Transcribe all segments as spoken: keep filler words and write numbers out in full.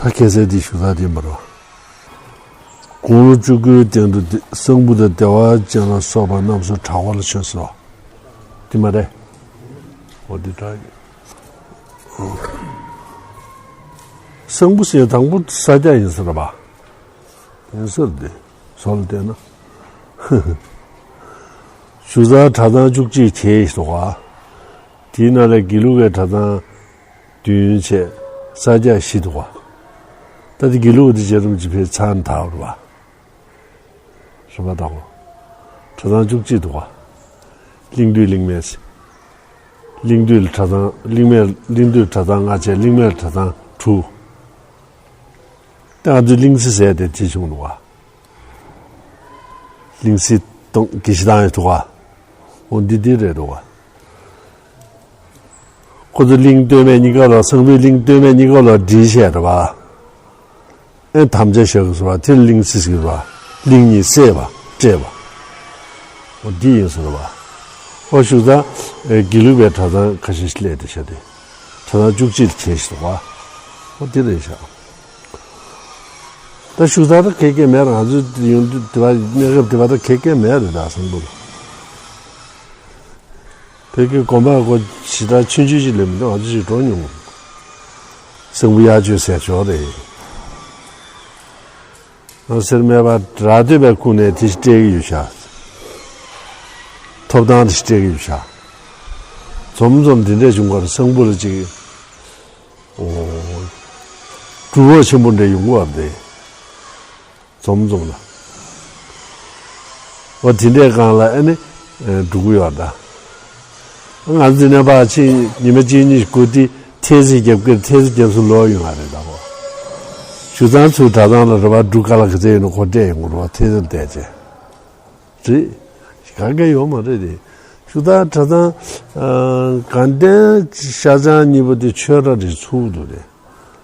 ད་ཁ་སང་དེ་ཞུ་ས་དེ་མ་རེད། དགུང་ལོ་བཅུ་དགུའི་སྟེང་དུ་དེ་གསང་ཕུ་དང་བདེ་བ་ཅན་ལ་སོགས་པ་རྣམས་སུ་གྲྭ་སྐོར་ལ་བྱོན་སོ། དེ་མ་རེད། འོ་དེ་འདྲ་ཡིན། གསང་ཕུ་ཟེར་དང་པོ་ས་སྐྱ་ཡིན་ས་རེད་པ། ཡིན་ས་རེད་དེ། བཟོ་ལ་བལྟས་ན། བཞུགས་ས་གྲྭ་ཚང་བཅུ་གཅིག་བྱས་ཤིག་འདུག་ག། དེའི་ནང་ལ་དགེ་ལུགས་པའི་གྲྭ་ཚང་བདུན་བྱས། ས་སྐྱ་བཞི་འདུག་ག། ད་དེ་དགེ་ལུགས་པ་དེ་རྗེ་རིན་པོ་ཆེ་ཕེབས་ཚར་ནས་ད་བར་བ། རེད་པ། ད་གོ། གྲྭ་ཚང་བཅུ་གཅིག་འདུག་ག། གླིང་སྟོད་གླིང་སྨད་ཟེར། གླིང་སྟོད་ལ་གྲྭ་ཚང་། གླིང་སྨད། གླིང་སྟོད་གྲྭ་ཚང་ལྔ་བྱས། གླིང་སྨད་ལ་གྲྭ་ཚང་དྲུག། ད་ང་ཚོའི་གླིང་རྩེ་ཟེར་དེ་དེ་བྱུང་འདུག་ག། གླིང་རྩེ་དང་དགེ་བཤེས་ཐང་ཡོད་འདུག་ག། འོ་འདི་འདི་རེད་འདུག་ག། ཁོ་ཚོ་གླིང་སྟོད་སྨད་གཉིས་ཀ་ལ། གསང་ཕུའི་གླིང་སྟོད་སྨད་གཉིས་ཀ་ལ་སྒྲིག་བྱས་རེད་པ། ཨེ་དམ་བཅའ་བཞག་གི་ཟེར་བ་དེ་ལ་གླིང་རྩེ་ཟེར་གི་རེད་པ། གླིང་གཉིས་བསྲེས་པ་སྤྲད་པ། འོ་འདི་ཡིན་ཟེར་བ། ཨོ་བཞུགས་ས་ཨེ་དགེ་ལུགས་པའི་གྲྭ་ཚང་ཁ་ཤས་ཤིག་སླེབས་བསྡད་ཤག་དེ། གྲྭ་ཚང་བཅུ་གཅིག་ལ་བྱས་ཤག་འདུག་ག། ཨོ་དེ་རེད་ཤག། ད་བཞུགས་ས་ད་ག་གེ་མེད་ར། ང་ཚོའི་ཡོང་དུས་དེ་བ་གནས་སྐབས་དེ་བ་ད་ག་གེ་མེད་རེད། ད་གསང་ཕུ་ལ། བོད་ཀྱི་དགོན་པ་ཁོ་ཞེ་དྲག་ཆུང་ཆུང་ཅིག་ལས་མི་འདུག་ང་ཚོ་ཅིག་འགྲོ་མྱོང་། གསང་ཕུ་གཡག་མཆོད་ཟེར་ཅོག་རེད། ང་སེར་སྨད་པ་ར་སྟོད་པའི་ཁུངས་ནས་དེ་ཞིག་སྤྲད་ཀྱི་ཡོད་ཤག། ཐོབ་ཐང་དེ་ཞིག་སྤྲད་ཀྱི་ཡོད་ཤག། འཛོམས་འཛོམས་འདི་འདྲས་བྱུང་བར་གསང་ཕུ་ལ་ཅིག། ཨོ། སྒྲུབ་ཕུག་ཆེན་པོ་འདྲ་ཡོང་གི་བ་རེད། འཛོམས་འཛོམས་ལ། ཨོ་དེ་འདྲའི་སྒང་ལ་ཨ་ནི་ཨེ་འགྲོ་གི་ཡོད་ད། ང་ཚོ་ནས་ཕར་ཕྱིན་ཉི་མ་གཅིག་གཉིས་ཤིག་སྒུག་དུས་ཐལ་སི་རྒྱབ་ཀྱི་ཐལ་སི་རྒྱབ་སུ་ལོག་ཡོང་བ་རེད་ད་གོ། བཞུགས་ས་ཚུར་གྲྭ་ཚང་ལ་རེད་པ། འབྲུ་དཀར་ལ་ག་ཚད་ཡོད་ན་ཁོ་སྤྲད་ཡོང་གི་རེད་པ། ཐལ་སི་ལ་བསྡད་བྱས། རེད། ག་གེ་ཡོད་མ་རེད་དེ། བཞུགས་ས་གྲྭ་ཚང་ཨ་དགའ་ལྡན་ཤར་བྱང་གཉིས་པོ་དེ་ཆོས་ར་རེ་ཚུགས་འདུག་དེ།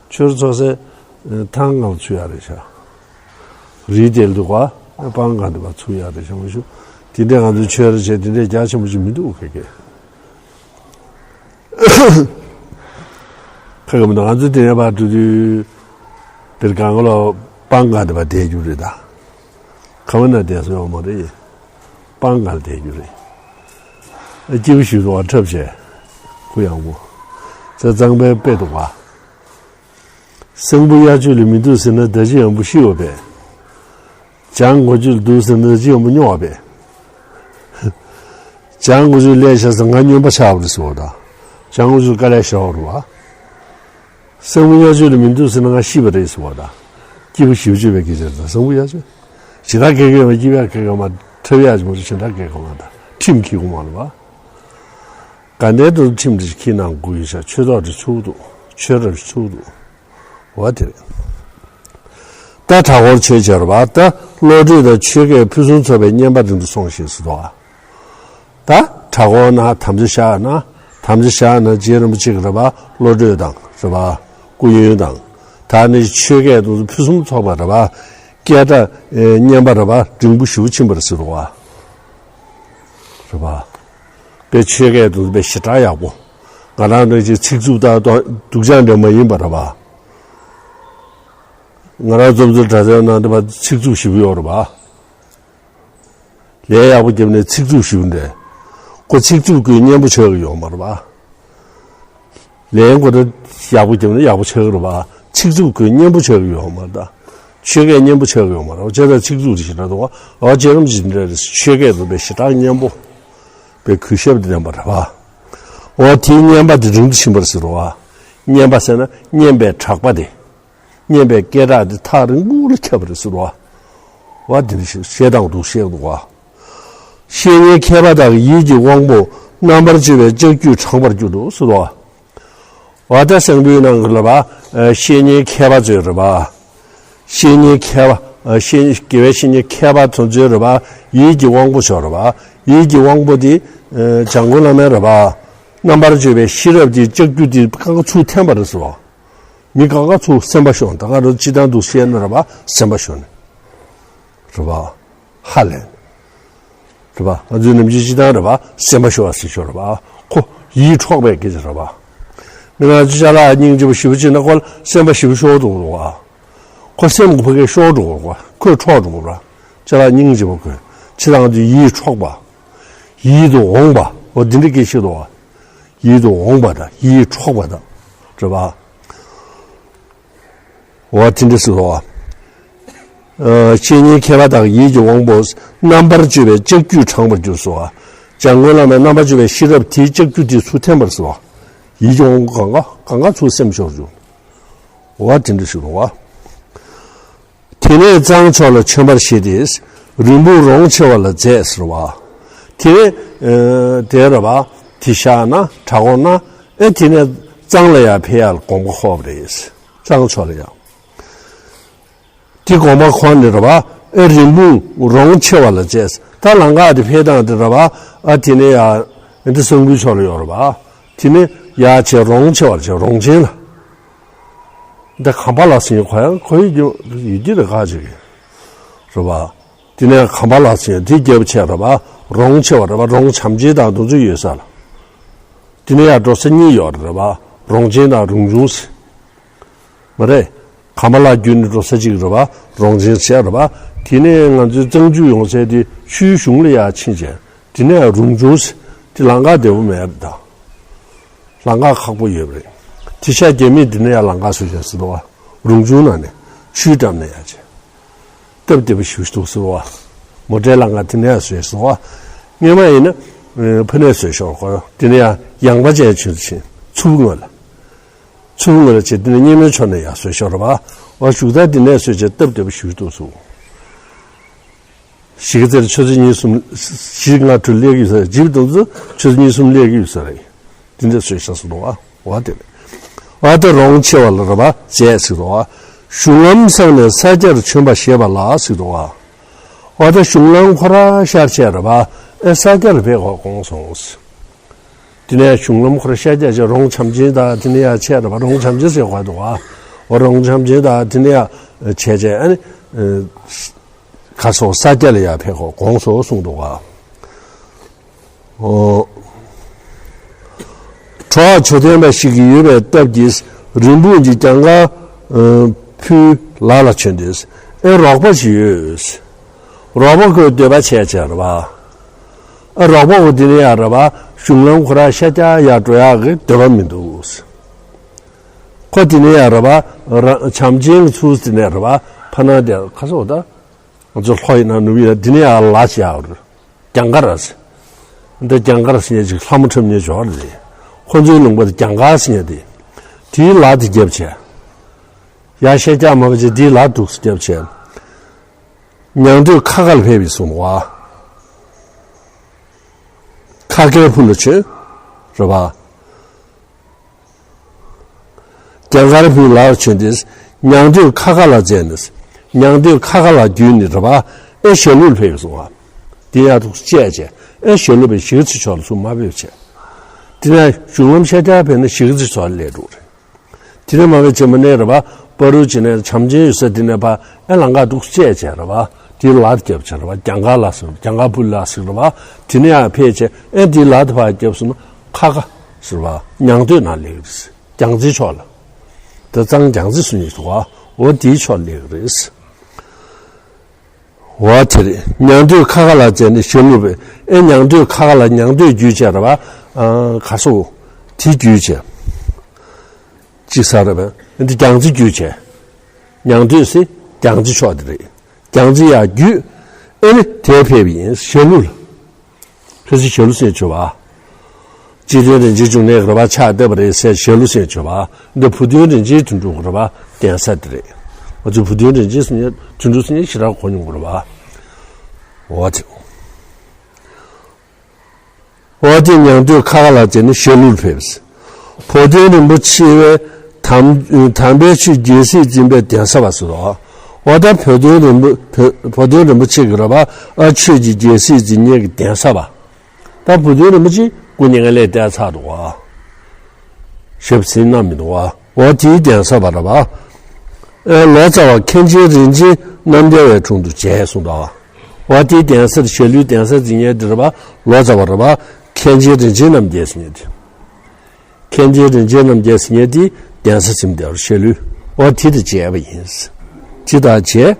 ཆོས་ར་ཚོགས་སའི་ཨ་ཐང་ལྔ་ལ་ཚུགས་ཡག་རེད་ཤག། རིའི་གཏེར་འདུག་ག། སྤང་ཁ་འདི་པ་ཚུགས་ཡག་རེད་ཤག་མ་གཞི། དེ་འདྲས་ང་ཚོའི་ཆོས་ར་བྱས་དེ་འདྲས་རྒྱ་ཆེན་པོ་ཞིག་མི་འདུག་ག་གེ། ཁ་གེ་མི་འདུག་ང་ཚོ་དེ་ནས་ཕར་འགྲོ་དུས་དེར་གང་ག་ལ་སྤང་ཁ་འདི་པ་བསྡད་རྒྱུ་རེད་ད། ཁ་བ་ན་བསྡད་ས་ཡོད་མ་རེད། སྤང་ཁ་ལ་བསྡད་རྒྱུ་རེད། སྐྱིད་པོ་ཞིག་འདུག་ག། འཁྲབ་བྱས། གུ་ཡངས་པོ། ས་གཙང་པའི་དཔེ་འདུག་ག། གསང་ཕུ་གཡག་མཆོད་ལ་མི་འདུག་ཟེར་ན་ད་ཅི་ཡང་པོ་ཤི་བ་བས། བྱང་སྒོ་ཆོས་ལ་འདུག་ཟེར་ན་ད་ཅི་ཡང་པོ་སྨྱོ་བ་བས། བྱང་སྒོ་ཆོས་སླེབས་ཤག་ཟེར་ང་སྨྱོན་པ་ཆགས་པ་རེད་ཟེར་བ་དང་། བྱང་སྒོ་ཆོས་དཀའ་ལས་ཤོར་བ་རེད་པ། གསང་ཕུ་གཡག་མཆོད་ལ་མི་འདུག་ཟེར་ན་ང་ཤི་བ་རེད་ཟེར་བ་དང་། སྐྱིད་པོ་ཞེ་པོ་ཅིག་བའི་སྐད་ཆ་རེད་ད། གསང་ཕུ་གཡག་མཆོད། ཞེ་དྲག་སྐད་གོ་མ། སྐྱིད་པའི་སྐད་གོ་མ། འཁྲབ་ཡག་ཅིག་མ་གཏོགས་ཞེ་དྲག་སྐད་གོ་མ་ད། ཁྲིམས་འཁྱེར་གོ་མ་རེད་པ། དགའ་ལྡན་དུ་ཁྲིམས་དེ་འཁྱེར་གནང་དགོས་ཡོད་ཤག། ཆོས་ཐོག་དེ་ཚུགས་འདུག། ཆོས་ར་ཚུགས་འདུག། འོ་དེ་རེད། ད་གྲྭ་སྐོར་ཆོས་བྱེད་རེད་པ། ད་བློ་གྲོས་དང་ཆོས་སྐད་ཕུན་སུམ་ཚོགས་པའི་བསྙེན་པ་རིང་དུ་སོང་ཞིག་ཟེར་འདུག་ག། ད་གྲྭ་སྐོར་ན་དམ་བཅའ་བཞག་ན། དམ་བཅའ་བཞག་ན་རྗེ་རིན་པོ་ཆེ་གི་རེད་པ། བློ་གྲོས་དང་རེད་པ། སྐུ་ཡོན་དང་། ད་ནི་ཆོས་སྐད་དུ་ཕུན་སུམ་ཚོགས་པ་རེད་པ། སྐད་གྲགས་ཨེ་བསྙེན་པ་རེད་པ། རིང་པོ་ཞེ་པོ་ཕྱིན་པ་རེད་ཟེར་འདུག་ག། རེད་པ། དཔེ་ཆོས་སྐད་དུ་དཔེ་ཞེ་དྲག་ཡག་པོ། ང་རང་འདྲ་ཅིག་ཚིག་རྩུབ་དང་སྡུག་ཅག་འདྲ་མ་ཡིན་པ་རེད་པ། ང་རང་རྩོམ་རྩལ་གྲྭ་ཚང་ནང་དུ་ཚིག་རྩུབ་ཞེ་པོ་ཡོད་རེད་པ། ལས་ཡག་པོ་བརྒྱབ་ནས་ཚིག་རྩུབ་ཞེ་པོ་འདྲ། ཁོ་ཚིག་རྩུབ་ཁོས་སྙན་པོ་ཆགས་ཀྱི་ཡོད་མ་རེད་པ། ལན་ཁོ་ད་ཡག་པོ་བརྒྱབ་ན་ཡག་པོ་ཆགས་ཀྱི་རེད་པ། ཚིག་རྩུབ་ཁོས་སྙན་པོ་ཆགས་ཀྱི་ཡོད་མ་རེད་ད། ཆོས་སྐད་སྙན་པོ་ཆགས་ཀྱི་ཡོད་མ་རེད། བྱས་ཙང་ཚིག་རྩུབ་དེ་ཞེ་དྲག་འདུག་ག། ཨོ་རྗེ་རིན་པོ་ཆེ་འདྲ་རེད། ཆོས་སྐད་དུ་དཔེ་ཞེ་དྲག་སྙན་པོ། དཔེ་གུས་ཞབས་ལྡན་པ་རེད་པ། ཨོ་དེའི་བསྙེན་པ་དེ་རིང་དུ་ཕྱིན་པ་རེད་ཟེར་བ། བསྙེན་པ་ཟེར་ན་བསྙེན་པའི་གྲགས་པ་དེ། བསྙེན་པའི་སྐད་གྲགས་དེ་ཐག་རིང་པོ་ལ་ཁྱབ་པ་རེད་ཟེར་བ། བ་དེ་འདྲ་ཞིག་བཤད་སྟངས་འདུག། བཤད་འདུག་ག། བཤེས་གཉེན་མཁས་པ་དག་གི་ཡིད་ཀྱི་དབང་པོ་རྣམ་པར་དཔྱོད་པའི་ལྕགས་ཀྱུས་དྲངས་པར་གྱུར་ཏོ་ཟེར་བ། འོ་ད་གསང་ཕུའི་ནང་གི་རེད་པ། ཨ་བཤེས་གཉེན་མཁས་པ་ཚོས་རེད་པ། བཤེས་གཉེན་མཁས་པ། ཨ་བཤེས་དགེ་བའི་བཤེས་གཉེན་མཁས་པ་ཚོ་ཚོས་རེད་པ། ཡིད་ཀྱི་དབང་པོ་ཚོ་རེད་པ། ཡིད་ཀྱི་དབང་པོ་དེ་ཨ་འཇམ་མགོན་བླ་མའི་རེད་པ། རྣམ་པར་དཔྱོད་པའི་ཤེས་རབ་དེ་ལྕགས་ཀྱུ་དེ་ཀ་ཀ་ཚུར་འཐེན་པ་རེད་ཟེར་བ། མི་ཀ་ཀ་ཚུར་སེམས་པ་ཤོར། ད་ག་རུ་སྤྱིར་བཏང་འདུག་བཤད་ན་རེད་པ། སེམས་པ་ཤོར་ནས། རེད་པ། ཧ་ལས། རེད་པ། ང་ཚོའི་ནམ་རྒྱུན་སྤྱིར་བཏང་རེད་པ། སེམས་པ་ཤོར་བ་ཟེར་ཤོར་རེད་པ། ཁོ་ཡིད་འཕྲོག་པའི་སྐད་ཆ་རེད་པ། མི་ང་ཚོ་ཅ་ལག་སྙིང་རྗེ་པོ་ཞེ་པོ་ཅིག་ན་ཁོ་ལ་སེམས་པ་ཞེ་པོ་ཤོར་འགྲོ་གི་རེད་བ། ཁོ་སེམས་ཀྱི་ཕ་གིར་ཤོར་འགྲོ་གི་རེད་བ། ཁོས་འཕྲོག་འགྲོ་གི་རེད་བ། ཅ་ལག་སྙིང་རྗེ་པོ་ཁོས་ཕྱི་ནང་དུ་ཡིད་འཕྲོག་པ། ཡིད་དུ་འོང་བ། འོ་འདི་འདྲ་སྐད་ཆ་འདུག་བ། ཡིད་དུ་འོང་བ་དང་ཡིད་འཕྲོག་པ་དང་། རེད་བ། འོ་དེ་འདྲ་ཟེར་བ། ཨ། བཤེས་གཉེན་མཁས་པ་དག་ཡིད་ཀྱི་དབང་པོ་རྣམ་པར་དཔྱོད་པའི་ལྕགས་ཀྱུས་དྲངས་པར་འགྱུར་ཟེར་བ། འཇམ་མགོན་བླ་མས་རྣམ་པར་དཔྱོད་པའི་ཤེས་རབ་དེའི་ལྕགས་ཀྱུ་དེ་ཚུར་འཐེན་པར་ཟེར་བ། ཡིད་ཀྱི་དབང་པོ་གང་ག་གང་ག་ཚུར་སེམས་ཤོར་འགྱུར། འོ་དེ་འདྲ་ཞིག་རེད་བ། དེ་ནས་གཙང་ཕྱོགས་ལ་བྱོན་པར་བཞེད་དེ། རིང་པོ་རོང་ཆེ་བ་ལ་མཛད་ཟེར་བ། དེ་ནས་ཨ། དེ་རེད་བ། དེ་བཞག་ན་བྲག་འོག་ན། ཨེ་དེ་ནས་གཙང་ལ་ཡར་ཕེབས་ཡག་ལ་དགོངས་པ་འཁོར་བ་རེད། གཙང་ཕྱོགས་ལ་ཡང་། དེ་དགོངས་པ་འཁོར་ནས་རེད་བ། ཨེ་རིང་པོ་རོང་ཆེ་བ་ལ་བྱས། ད་ལམ་ཁ་དེ་ཕེབས་སྟངས་དེ་རེད་བ། ཨ་དེ་ནས་ཡ། འདི་གསང་ཕུའི་ཕྱོགས་ལ་ཡོད་རེད་བ། དེ་ནས་ཡ་བྱས་རོང་ཆེ་བ་ལ་བྱས་རོང་ཆེན་ལ། འདི་གམ་པ་ལ་ཟེར་ཡོད་ཁོ་ཡང་ཁོ་ཡི་ཡུལ་དེ་རེད་ཁ་ཅིག་རེད་བ། དེ་ནས་གམ་པ་ལ་ཟེར་དེ་རྒྱབ་བྱས་རེད་བ། རོང་ཆེ་བ་རེད་བ། རོང་བྱམས་ཆེན་དང་དེ་ཚོ་ཡོད་ས་ལ། དེ་ནས་ཡ་འགྲོ་ས་གཉིས་ཡོད་རེད་བ། རོང་ཆེན་དང་རོང་ཆུང་ཟེར། མ་རེད། གམ་པ་ལ་བརྒྱུད་ནས་འགྲོ་ས་གཅིག་རེད་བ། རོང་ཆེན་བྱས་རེད་བ། དེ་ནས་ང་ཚོའི་གཙང་ཆུ་ཡོང་སའི་དེ་ཆུའི་གཞུང་ལ་ཡར་ཕྱིན་བྱས། དེ་ནས་རོང་ཆུང་ཟེར། དེ་ལམ་ཁ་བདེ་པོ་མེད་རེད་ད། ལམ་ཁ་ཁག་པོ་ཡོད་པ་རེད། དེ་ཤར་རྒྱ་མིས་དེ་ནས་ཡར་ལམ་ཁ་བཟོས་བྱས་ཟེར་བ། རོང་ཆུང་ནང་ནས་ཆུའི་འགྲམ་ནས་ཡར་བྱས། སྟབས་བདེ་པོ་ཞེ་པོ་འདུག་ཟེར་བ། མོ་ཊའི་ལམ་ཁ་དེ་ནས་ཡར་བཟོས་ཟེར་བ། སྔོན་མ་ཡིན་ན་ཕ་ནས་བཟོས་ཤོར་གོ། དེ་ནས་ཡར་ཡངས་པ་ཅན་ཆུ་ཆེན་མཚུར་ཕུ་ངོས་ལ། མཚུར་ཕུ་ངོས་ལ་བྱས། དེ་ནས་སྙེ་མོའི་ཕྱོགས་ནས་ཡར་བཟོས་ཤོར་བ། འོ་བཞུགས་ས་དེ་ནས་བཟོས་བྱས་སྟབས་བདེ་པོ་ཞེ་པོ་འདུག་ཟེར། གཞིས་ཀ་རྩེར་ཆུ་ཚོད་གཉིས་གསུམ། གཞིས་ལྔ་དྲུག་སླེབས་ཀྱི་ཡོད་ས་རེད། འཇིབ་དང་ཚོ་ཆུ་ཚོད་གཉིས་གསུམ་སླེབས་ཀྱི་ཡོད་ས་རེད། དེ་འདྲ་བཟོས་ཤག་ཟེར་འདུག་བ། འོ་དེ་རེད། འོ་དེ་རོང་ཆེ་བ་ལ་རེད་བ། མཛད་ཟེར་འདུག་བ། གཞུང་ལམ་བསམས་ནས་ས་སྐྱར་བྱོན་པ་ཞེས་པ་ལ་ཟེར་འདུག་བ། འོ་དེ་གཞུང་ལམ་ཁོ་རང་ཤར་བྱས་རེད་བ། ཨེ་ས་སྐྱར་ཕེབས་དགོས་དགོངས་སོང་། དེ་ནས་གཞུང་ལམ་ཁོ་རང་ཤར་བྱས་བྱས་རོང་བྱམས་ཆེན་དང་དེ་ནས་ཡར་བྱས་རེད་བ། རོང་བྱམས་ཆེན་ཟེར་དགོས་འདུག་བ། འོ་རོང་བྱམས་ཆེན་དང་དེ་ནས་ཡར་བྱས་བྱས་ཨ་ནི། ག་སོགས་ས་སྐྱ་ལ་ཡར་ཕེབས་དགོས་དགོངས་སོ་གསུངས་འདུག་ག། ཨོ། གྲོགས་ཇོ་བསྟན་པ་ཞིག་གིས་ཡོད་པའི་སྟབས་ཀྱིས་རིན་སྤུངས་ཀྱི་གྱང་ཁ་ཕུལ་ལ་ལ་བྱོན་ཏེ། ཨེ་རོགས་པ་ཞིག་ཡོད། རོགས་པ་ཁོས་འདོད་པ་བྱས་བྱས་རེད་བ། ཨ་རོགས་པ་ཁོ་དེ་ནས་ཡར་རེད་བ། གཞུང་ལམ་ཁོ་རང་ཤར་རྒྱག་ཡར་འགྲོ་ཡག་གི་འདོད་པ་མི་འདུག། ཁོ་དེ་ནས་ཡར་རེད་བ། རང་བྱམས་ཆེན་གྱི་ཚུལ་དེ་ནས་རེད་བ། ཕ་ནང་དེ་ཁ་སོག་ད། ང་ཚོ་ལྷོ་ཡིན་ན་ནུབ་ཡིན་ན་དེ་ནས་ཡར་ལ་ཅིག་ཡར་རེད། གྱང་ཁ་ར་ཟེར། འདི་གྱང་ཁ་ར་ཟེར་ཡ་ཅིག་ལྷ་མོ་འཁྲབ་ཉེ་ཇོ་རེད། ཁོ་ཚོའི་ལུང་པ་དེ་གྱང་ཁ་ཟེར་ཡ་དེ། དེའི་ལ་དེ་རྒྱབ་བྱས། ཡར་ཤར་རྒྱག་མ་པ་ཅིག་དེའི་ལ་འདུག་སེ་རྒྱབ་བྱས། ཉང་སྟོད་ཁ་ཁ་ལ་ཕེབས་པའི་གསུང་བ། ཁ་ཁའི་ཕུ་ལ་བྱོན། རེད་བ། གྱང་ཁ་ཕུའི་ལ་ལ་བྱོན་ཏེ། ཉང་སྟོད་ཁ་ཁ་ལ་མཛད་ནས། ཉང་སྟོད་ཁ་ཁ་ལ་བརྒྱུད་ནས་རེད་བ། ཨེ་ཞྭ་ལུ་ལ་ཕེབས་སོང་བ། དེ་ཡར་འདུག་སེ་བཅད་བྱས། ཨེ་ཞྭ་ལུ་པའི་གཞིས་ཀ་རྩེ་ཕྱོགས་ལ་ཚུར་མར་ཕེབས་བྱས། དེ་ནས་གཞུང་ལམ་ཤར་རྒྱག་ཕེབས་ན་གཞིས་ཀ་རྩེ་ཕྱོགས་ལ་སླེབས་འགྲོ་རེད། དེ་ནས་མར་ཕེབས་བྱས་མ་ནས་རེད་བ། བར་དུ་བྱས་ནས་བྱམས་ཆེན་ཡོད་ས་དེ་ནས་ཕར་ཨེ་ལམ་ཁ་འདུག་སེ་བཅད་བྱས་རེད་བ། དེའི་ལ་རྒྱབ་བྱས་རེད་བ། གྱང་ཁ་ལ་ཟེར། གྱང་ཁ་ཕུ་ལ་ཟེར་རེད་བ། དེ་ནས་ཡར་ཕེབས་བྱས་ཨེ་དེའི་ལ་དེ་ཕར་རྒྱབ་སོང་ན་ཁ་ཁ་ཟེར་བ། ཉང་སྟོད་ནང་སླེབས་ཀྱི་རེད། གྱང་རྩེ་ཕྱོགས་ལ། ད་གཙང་གྱང་རྩེ་ཟེར་མཁན་འདུག་བ། འོ་དེའི་ཕྱོགས་སླེབས་ཀྱི་རེད། འོ་དེ་རེད། ཉང་སྟོད་ཁ་ཁ་ལ་མཛད་ནས་ཞྭ་ལུ་པའི། ཨེ་ཉང་སྟོད་ཁ་ཁ་ལ་ཉང་སྟོད་བརྒྱུད་བྱས་རེད་བ། ཨ་ག་སོ། དེ་བརྒྱུད་བྱས། ཅིག་ས་རེད་བ། ཨེ་འདི་གྱང་རྩེ་བརྒྱུད་བྱས། ཉང་སྟོད་ཟེར་གྱང་རྩེ་ཕྱོགས་དེ་རེད། གྱང་རྩེ་ཡར་བརྒྱུད། ཨེ་ནི་དེར་ཕེབས་པ་ཡིན། ཞྭ་ལུ་ལ། ལྷ་རྩེ་ཞྭ་ལུ་ཟེར་མཁན་བྱོས་བ། སྤྱི་དོན་རིན་ཆེན་འབྱུང་གནས་ཀྱིས་རེད་བ། ཕྱག་བཏབ་པ་རེད་ཟེར་ཞྭ་ལུ་ཟེར་མཁན་བྱོས་བ། འདི་བུ་སྟོན་རིན་ཆེན་དོན་གྲུབ་ཀྱིས་རེད་བ། གདན་ས་དེ་རེད། ང་ཚོ་བུ་སྟོན་རིན་ཆེན་ཟེར་མཁན་དོན་གྲུབ་ཟེར་མཁན་ཞེ་དྲག་གོ་མྱོང་གི་རེད་བ། འོ་དེ། འོ་དེ་ཉང་སྟོད་ཁ་ཁ་ལ་མཛད་ནས་ཞྭ་ལུར་ཕེབས། བོད་དོན་རིན་པོ་ཆེ་བའི་དམ་དམ་པའི་ཆོས་རྒྱལ་སྲིད་འཛིན་པའི་གདན་ས་བ་ཟེར་རོ། འོ་ད་བོད་དོན་རིན་པོ་བོད་བོད་དོན་རིན་པོ་ཆེ་གི་རེད་བ། ཨ་ཆོས་ཀྱི་རྒྱལ་སྲིད་འཛིན་མཁན་གྱི་གདན་ས་བ། ད་བོད་དོན་རིན་པོ་ཆེ་སྐུ་མྱ་ངན་ལས་འདས་ཚར་འདུག་བ། ཞབས་ཟིན་གནང་མི་འདུག་བ། འོ་དེའི་གདན་ས་བ་རེད་བ། ཨེ་ལོ་ཙཱ་བ་མཁན་ཆེན་རིན་ཆེན་རྣམ་རྒྱལ་བའི་དྲུང་དུ་མཇལ་གསུངས་འདུག་བ། འོ་དེའི་གདན་སར་ཞྭ་ལུའི་གདན་ས་འཛིན་མཁན་དེ་རེད་བ། ལོ་ཙཱ་བ་རེད་བ། མཁན་ཆེན་རིན་ཆེན་རྣམ་རྒྱལ་ཟེར་མཁན་དེ། མཁན་ཆེན་རིན་ཆེན་རྣམ་རྒྱལ་ཟེར་མཁན་དེ་གདན་ས་ཆེན་པོ་དེར་བཤད་ལུས། འོ་དེ་དང་མཇལ་བ་ཡིན། དེ་དང་མཇལ།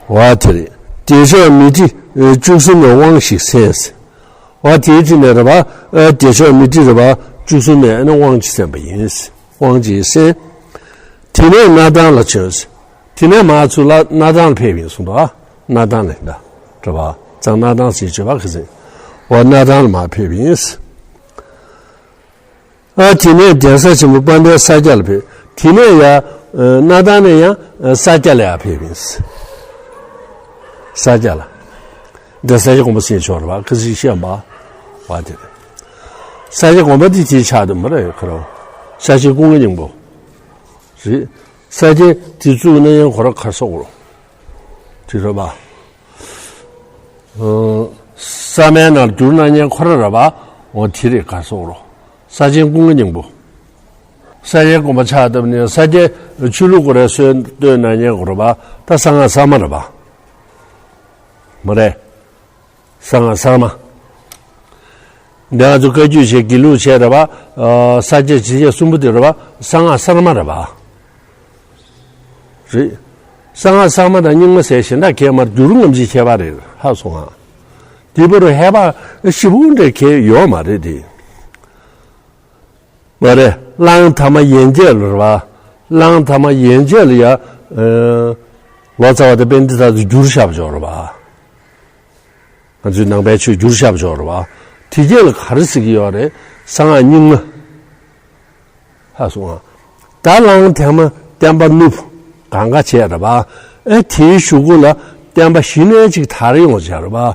འོ་དེ་རེད། བདེ་མཆོག་མཻ་ཏྲི་བཅུ་གསུམ་ནས་དབང་ཞིག་གསན། འོ་དེའི་དུས་ནས་རེད་པ། ཨ་བདེ་མཆོག་མཻ་ཏྲི་རེད་པ། བཅུ་གསུམ་ནས་ཨ་ནི་དབང་ཅིག་གསན་པ་ཡིན། དབང་ཅིག་གསན། དེ་ནས་སྣར་ཐང་ལ་བྱོན། དེ་ནས་མར་ཚུར་ལ་སྣར་ཐང་ལ་ཕེབས་ཡིན་གསུངས་འདུག་ཨ་སྣར་ཐང་ལ་ཡིན་ད། རེད་པ། གཙང་སྣར་ཐང་ཟེར་བརྗོད་པ་ག་ཚོད། འོ་སྣར་ཐང་ལ་མར་ཕེབས་ཡིན། ཨ་དེ་ནས་གདན་ས་ཆེན་པོ་དཔལ་ལྡན་ས་སྐྱ་ལ་ཕེབས། དེ་ནས་ཡང་ཨ་སྣར་ཐང་ནས་ཡང་ཨ་ས་སྐྱ་ལ་ཡང་ཕེབས་ཡིན། ས་སྐྱ་ལ། འདི་ས་སྐྱ་དགོན་པ་ཟེར་ཆོག་རེད་པ། ཁ་སང་བཤད་པ། བ་དེ་རེད། ས་སྐྱ་དགོན་པ་འདི་དེའི་ཕྱག་ཏུ་མ་རེད་ཁོ་རང་། ས་ཆེན་ཀུན་དགའ་སྙིང་པོ། རེད། ས་ཆེན་དེ་བཙུགས་ན་ཡང་ཁོ་རང་གར་སོང་རོ། དེ་རེད་པ། ཨ་ས་མའི་ནང་བསྒྱུར་གནང་མཁན་ཁོ་རང་རེད་པ། འོ་དེ་རེད་གར་སོང་རོ། ས་ཆེན་ཀུན་དགའ་སྙིང་པོ། ས་སྐྱའི་དགོན་པ་ཕྱག་བཏབ་ནས་ས་སྐྱའི་ཆོས་ལུགས་སྐོར་ར་སྲོལ་གཏོད་གནང་མཁན་ཁོ་རེད་པ། ད་གསང་སྔགས་གསར་མ་རེད་པ། མ་རེད། གསང་སྔགས་གསར་མ། འདི་ང་ཚོ་བཀའ་བརྒྱུད་བྱས་དགེ་ལུགས་བྱས་རེད་པ། ཨ་ས་སྐྱ་ཞི་བྱེད་གསུམ་པོ་དེ་རེད་པ། གསང་སྔགས་གསར་མ་རེད་པ། རེད། གསང་སྔགས་གསར་མ་དང་རྙིང་མ་ཟེར་གཞན་དག་གས་མར་བསྒྱུར་ངམ་ཅིག་ཁྱད་པར་རེད་ཧ་སོང་ང་། འདི་བར་དུ་ཧེ་བག་ཞེ་པོ་འདྲ་གས་ཡོད་མ་རེད་དེ། མ་རེད། གླང་དར་མ་ཡན་ཆད་ལ་རེད་པ། གླང་དར་མ་ཡན་ཆད་ལ་ཡ། ཨ་ལོ་ཙཱ་བ་དང་པཎྜི་ཏ་ཚོས་བསྒྱུར་བཞག་པ་ཅིག་ཡོད་རེད་པ། ང་ཚོའི་ནང་པའི་ཆོས་བསྒྱུར་བཞག་པ་ཅིག་ཡོད་རེད་པ། དེ་རྗེས་ལ་ག་རེ་ཟེར་གྱི་ཡོད་རེད། གསང་སྔགས་རྙིང་མ། ཧ་སོང་ང་། ད་གླང་དར་མ་བསྟན་པ་བསྣུབས་གང་ག་བྱས་རེད་པ། ཨེ་དེའི་གཞུག་གུ་ལ་བསྟན་པ་གཞི་ནས་ཅིག་དར་ཡོང་བྱས་རེད་པ། ཨེ་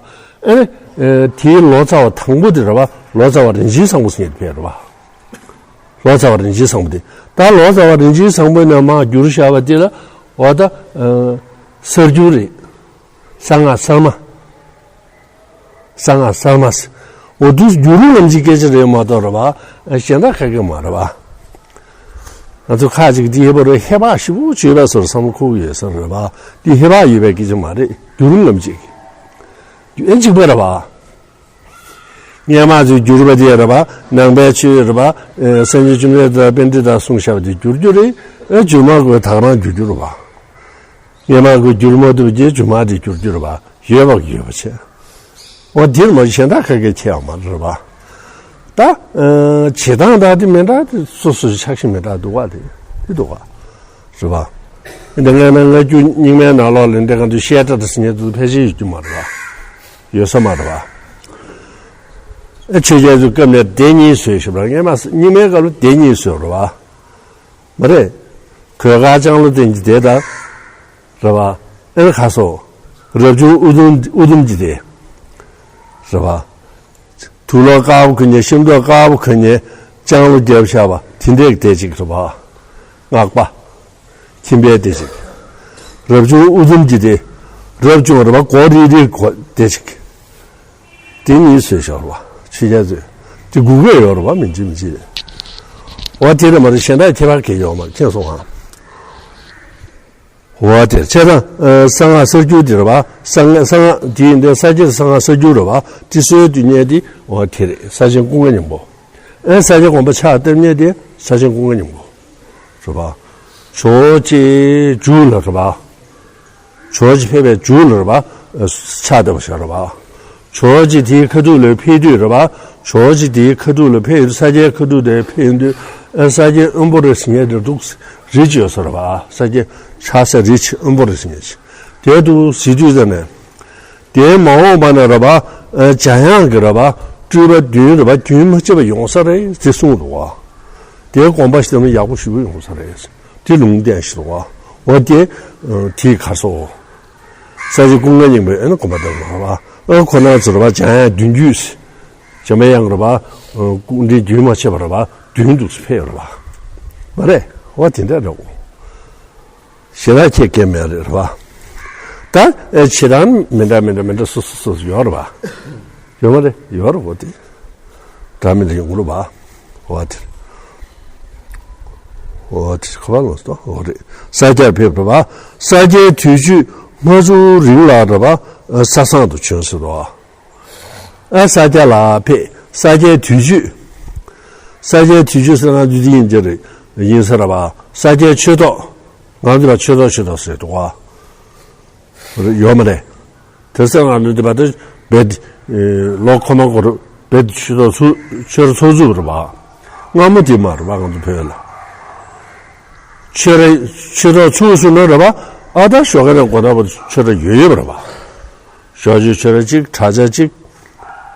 ཨེ་དེའི་ལོ་ཙཱ་བ་དང་པོ་དེ་རེད་པ། ལོ་ཙཱ་བ་རིན་ཆེན་བཟང་པོ་ཟེར་མཁན་དེ་ཕེབས་རེད་པ། ལོ་ཙཱ་བ་རིན་ཆེན་བཟང་པོ་དེ། ད་ལོ་ཙཱ་བ་རིན་ཆེན་བཟང་པོ་ནས་མར་བསྒྱུར་བཞག་པ་དེ་ལ་འོ་ད་ཨ་གསར་འགྱུར་རེད། གསང་སྔགས་གསར་མ། གསང་སྔགས་གསར་མ་ཟེར། འོ་དུས་བསྒྱུར་རུང་ལམ་གྱི་སྐད་ཆ་རེད་མ་གཏོགས་རེད་པ། གཞན་དག་ག་གེ་མ་རེད་པ། ང་ཚོ་ཁ་ཅིག་འདི་ཧེ་བག་རེད་ཧེ་བག་ཞེ་པོ་ཅིག་ཡོད་པ་བཟོ་འདྲ་བསམ་བློ་འཁོར་གྱི་ཡོད་ས་རེད་པ། འདི་ཧེ་བག་ཡོད་པའི་སྐད་ཆ་མ་རེད། བསྒྱུར་རུང་ལམ་གྱི། ཨེ་གཅིག་པ་རེད་པ། སྔོན་མ་ཚོས་བསྒྱུར་བ་དེ་རེད་པ། ནང་པའི་ཆོས་རེད་པ། ཨེ་སངས་རྒྱས་བཅོམ་ལྡན་འདས་དང་པཎྜི་ཏ་གསུངས་བཞག་པ་དེ་བསྒྱུར་རྒྱུ་རེད། ཨེ་རྗེས་མ་ཁོས་ད་ག་རང་བསྒྱུར་རྒྱུ་རེད་པ། སྔོན་མ་ཁོས་བསྒྱུར་མ་ཐུབ་རྗེས་རྗེས་མ་དེ་བསྒྱུར་རྒྱུ་རེད་པ། ཡོད་པ་ཡོད་པ་བྱས། འོ་འདིར་མ་གཞན་དག་ག་གེ་ཁྱད་ཡང་མ་རེད་པ། ད་ཨ་བྱེད་སྟངས་དག་དེ་མི་འདྲ་དེ་སོ་སོའི་ཆགས་ཤིང་མི་འདྲ་འདུག་པ་དེ་དེ་འདུག་པ། རེད་པ། འདི་སྔ་མའི་སྔ་འགྱུར་རྙིང་མའི་ནང་ལོགས་ལ་འདི་ག་དུས་བཤད་གྲྭ་དེ་ཟེར་མཁན་དེ་ཕལ་ཆེར་ཡོད་རྒྱུ་མ་རེད་པ། ཡོད་ས་མ་རེད་པ། ཨ་ཆོས་རྒྱལ་ཚོའི་སྐབས་ནས་སྡེ་གཉིས་བཟོས་ཤག་པ། སྔོན་མ་རྙིང་མའི་སྐབས་ལ་སྡེ་གཉིས་བཟོས་རེད་པ། མ་རེད། གོས་དཀར་ལྕང་ལོ་ལྡན་གྱི་སྡེ་དང་། རེད་པ། ཨེ་ཁ་སོ། རབ་བྱུང་ཨུ་དུམ་ཨུ་དུམ་གྱི་སྡེ། རེད་པ། དུག་ལོག་དཀར་པོ་གོན་མཁན་ཤམ་ཐབས་དཀར་པོ་གོན་མཁན་ལྕང་ལོ་རྒྱབ་ཤར་བ་དེ་འདྲས་ཀྱི་སྡེ་གཅིག་རེད་པ། སྔགས་པ། ཁྱིམ་པའི་སྡེ་གཅིག་རབ་བྱུང་ཨུ་དུམ་གྱི་སྡེ། རབ་བྱུང་རེད་པ་མགོ་རིལ་རིལ་གོ་སྡེ་གཅིག་དེ་གཉིས་བཟོས་ཤག་པ། ཆོས་རྒྱལ་ཚོས། དེ་དགུ་ག་ཡོད་རེད་པ། མི་འཇིགས་མི་འཇིགས། འོ་དེ་རེད་མ་རེད། གཞན་དག་ཁྱད་པར་གང་ཡང་ཡོད་མ་རེད། མཁྱེན་སོང་ང་། འོ་དེ་བྱས་ཙང་ཨ་གསང་སྔགས་གསར་འགྱུར་དེ་རེད་པ། གསང་སྔགས་གསང་སྔགས་དེ་ཡིན་དུས་ས་སྐྱའི་གསང་སྔགས་གསར་འགྱུར་རེད་པ། དེ་སྲོལ་དུ་གཉེར་ཏེ་འོ་དེ་རེད། ས་ཆེན་ཀུན་དགའ་སྙིང་པོ། ཨེ་ས་སྐྱ་དགོན་པ་ཕྱག་བཏབ་མཁན་དེ་ས་ཆེན་ཀུན་དགའ་སྙིང་པོ། རེད་པ། ཇོ་བོ་རྗེ་མཇུག་ལ་རེད་པ། ཇོ་བོ་རྗེ་ཕེབས་པའི་མཇུག་ལ་རེད་པ། ཕྱག་བཏབ་པ་ཞིག་རེད་པ། ཇོ་བོ་རྗེ་དེའི་ཁ་ཐུག་ལ་ཕེབས་དུས་རེད་པ། ཇོ་བོ་རྗེ་དེའི་ཁ་ཐུག་ལ་ཕེབས། ས་སྐྱའི་ཁ་ཐུག་དེ་ཕེབས་དུས་ཨ་ས་སྐྱའི་དབོན་པོ་རེ་ཟེར་མཁན་དེ་འདུག་རི་ཅིག་ཡོད་ས་རེད་པ། ས་སྐྱའི་ཆགས་སའི་རི་ཅིག་དབོན་པོ་རེ་ཟེར་མཁན་ཅིག་དེ་འདུག་ཟེར་དུས་ཙམ་ནས། དེའི་མ་འོངས་པ་ན་རེད་པ། ཨ་འཇམ་དབྱངས་ཀྱི་རེད་པ། སྤྲུལ་པ་བདུན་རེད་པ། རྒྱུན་མ་ཆད་པ་ཡོང་ས་རེད་ཅེས་གསུངས་འདུག་པ། དེའི་དགོངས་པ་ཞིག་བཏབ་ན་ཡག་པོ་ཞེ་པོ་ཡོང་ས་རེད། དེ་ལུང་བསྟན་ཞིག་འདུག་པ། འོ་དེ་ཨ་དེའི་ཁར་སོ། ས་སྐྱ་ཀུན་དགའ་སྙིང་པོའི་ཨ་ནི་དགོངས་པ་བཏབ་ན་རེད་པ། ཨ་ཁོ་ན་ཚོ་རེད་པ། འཇམ་དབྱངས་བདུན་བརྒྱུད། འཇམ་དབྱངས་རེད་པ། ཨ་སྐུ་ཕྲེང་རྒྱུན་མ་ཆད་པ་རེད་པ། བདུན་འདུག་སེ་ཕེབས་ཡོད་རེད་པ། མ་རེད། འོ་དེ་འདྲ་རེད་པ། ཞེ་དྲག་ཁྱད་ཁྱད་མེད་རེད་པ། ད་ཨེ་བྱེད་སྟངས་མི་འདྲ་མི་འདྲ་མི་འདྲ་སོ་སོ་སོ་སོ་ཡོད་རེད་པ། ཡོད་མ་རེད། ཡོད་རེད། འོ་དེ་འདྲ་མི་འདྲ་ཡོང་གི་རེད་པ། འོ་དེ་འོ་དེ་ག་པར་ལོག་སོང་། འོ་རེད། ས་སྐྱར་ཕེབས་རེད་པ། ས་སྐྱའི་དུས་མཆོད་མ་ཚུགས་རིང་ལ་རེད་པ། ས་བསང་དུ་བྱོན་ཟེར་རོ། ཨ་ས་སྐྱ་ལ་ཕེབས། ས་སྐྱའི་དུས་མཆོད། ས་སྐྱའི་དུས་མཆོད་ཟེར་ན་འདི་ཡིན་གྱི་རེད། ཡིན་ས་རེད་པ། ས་སྐྱའི་ཆོས་ཐོག་ང་ཚོ་ལ་ཆོས་ཐོག་ཆོས་ཐོག་ཟེར་འདུག་ག་ཡོད་མ་རེད། དེ་ཚོ་ང་ཚོ་འདི་བར་དུ་བེད། ལོ་ཁོ་ན་གོ་རུ་བེད་ཆོས་ཐོག་ཚུགས་ཆོས་ར་ཚོགས་ཚུགས་རེད་པ། སྔ་མོ་དེ་མ་རེད་པ། ང་ཚོ་བོད་ལ་ཆོས་ར་ཆོས་ཐོག་ཚུགས་སོང་ན་རེད་པ། ཨ་ད་ཞོགས་ཀ་ནས་དགོང་དག་བར་ཆོས་ར་ཡོད་ཡོད་པ་རེད་པ། ཞོགས་ཇོ་ཆོས་ར་གཅིག་གྲྭ་ཆ་གཅིག་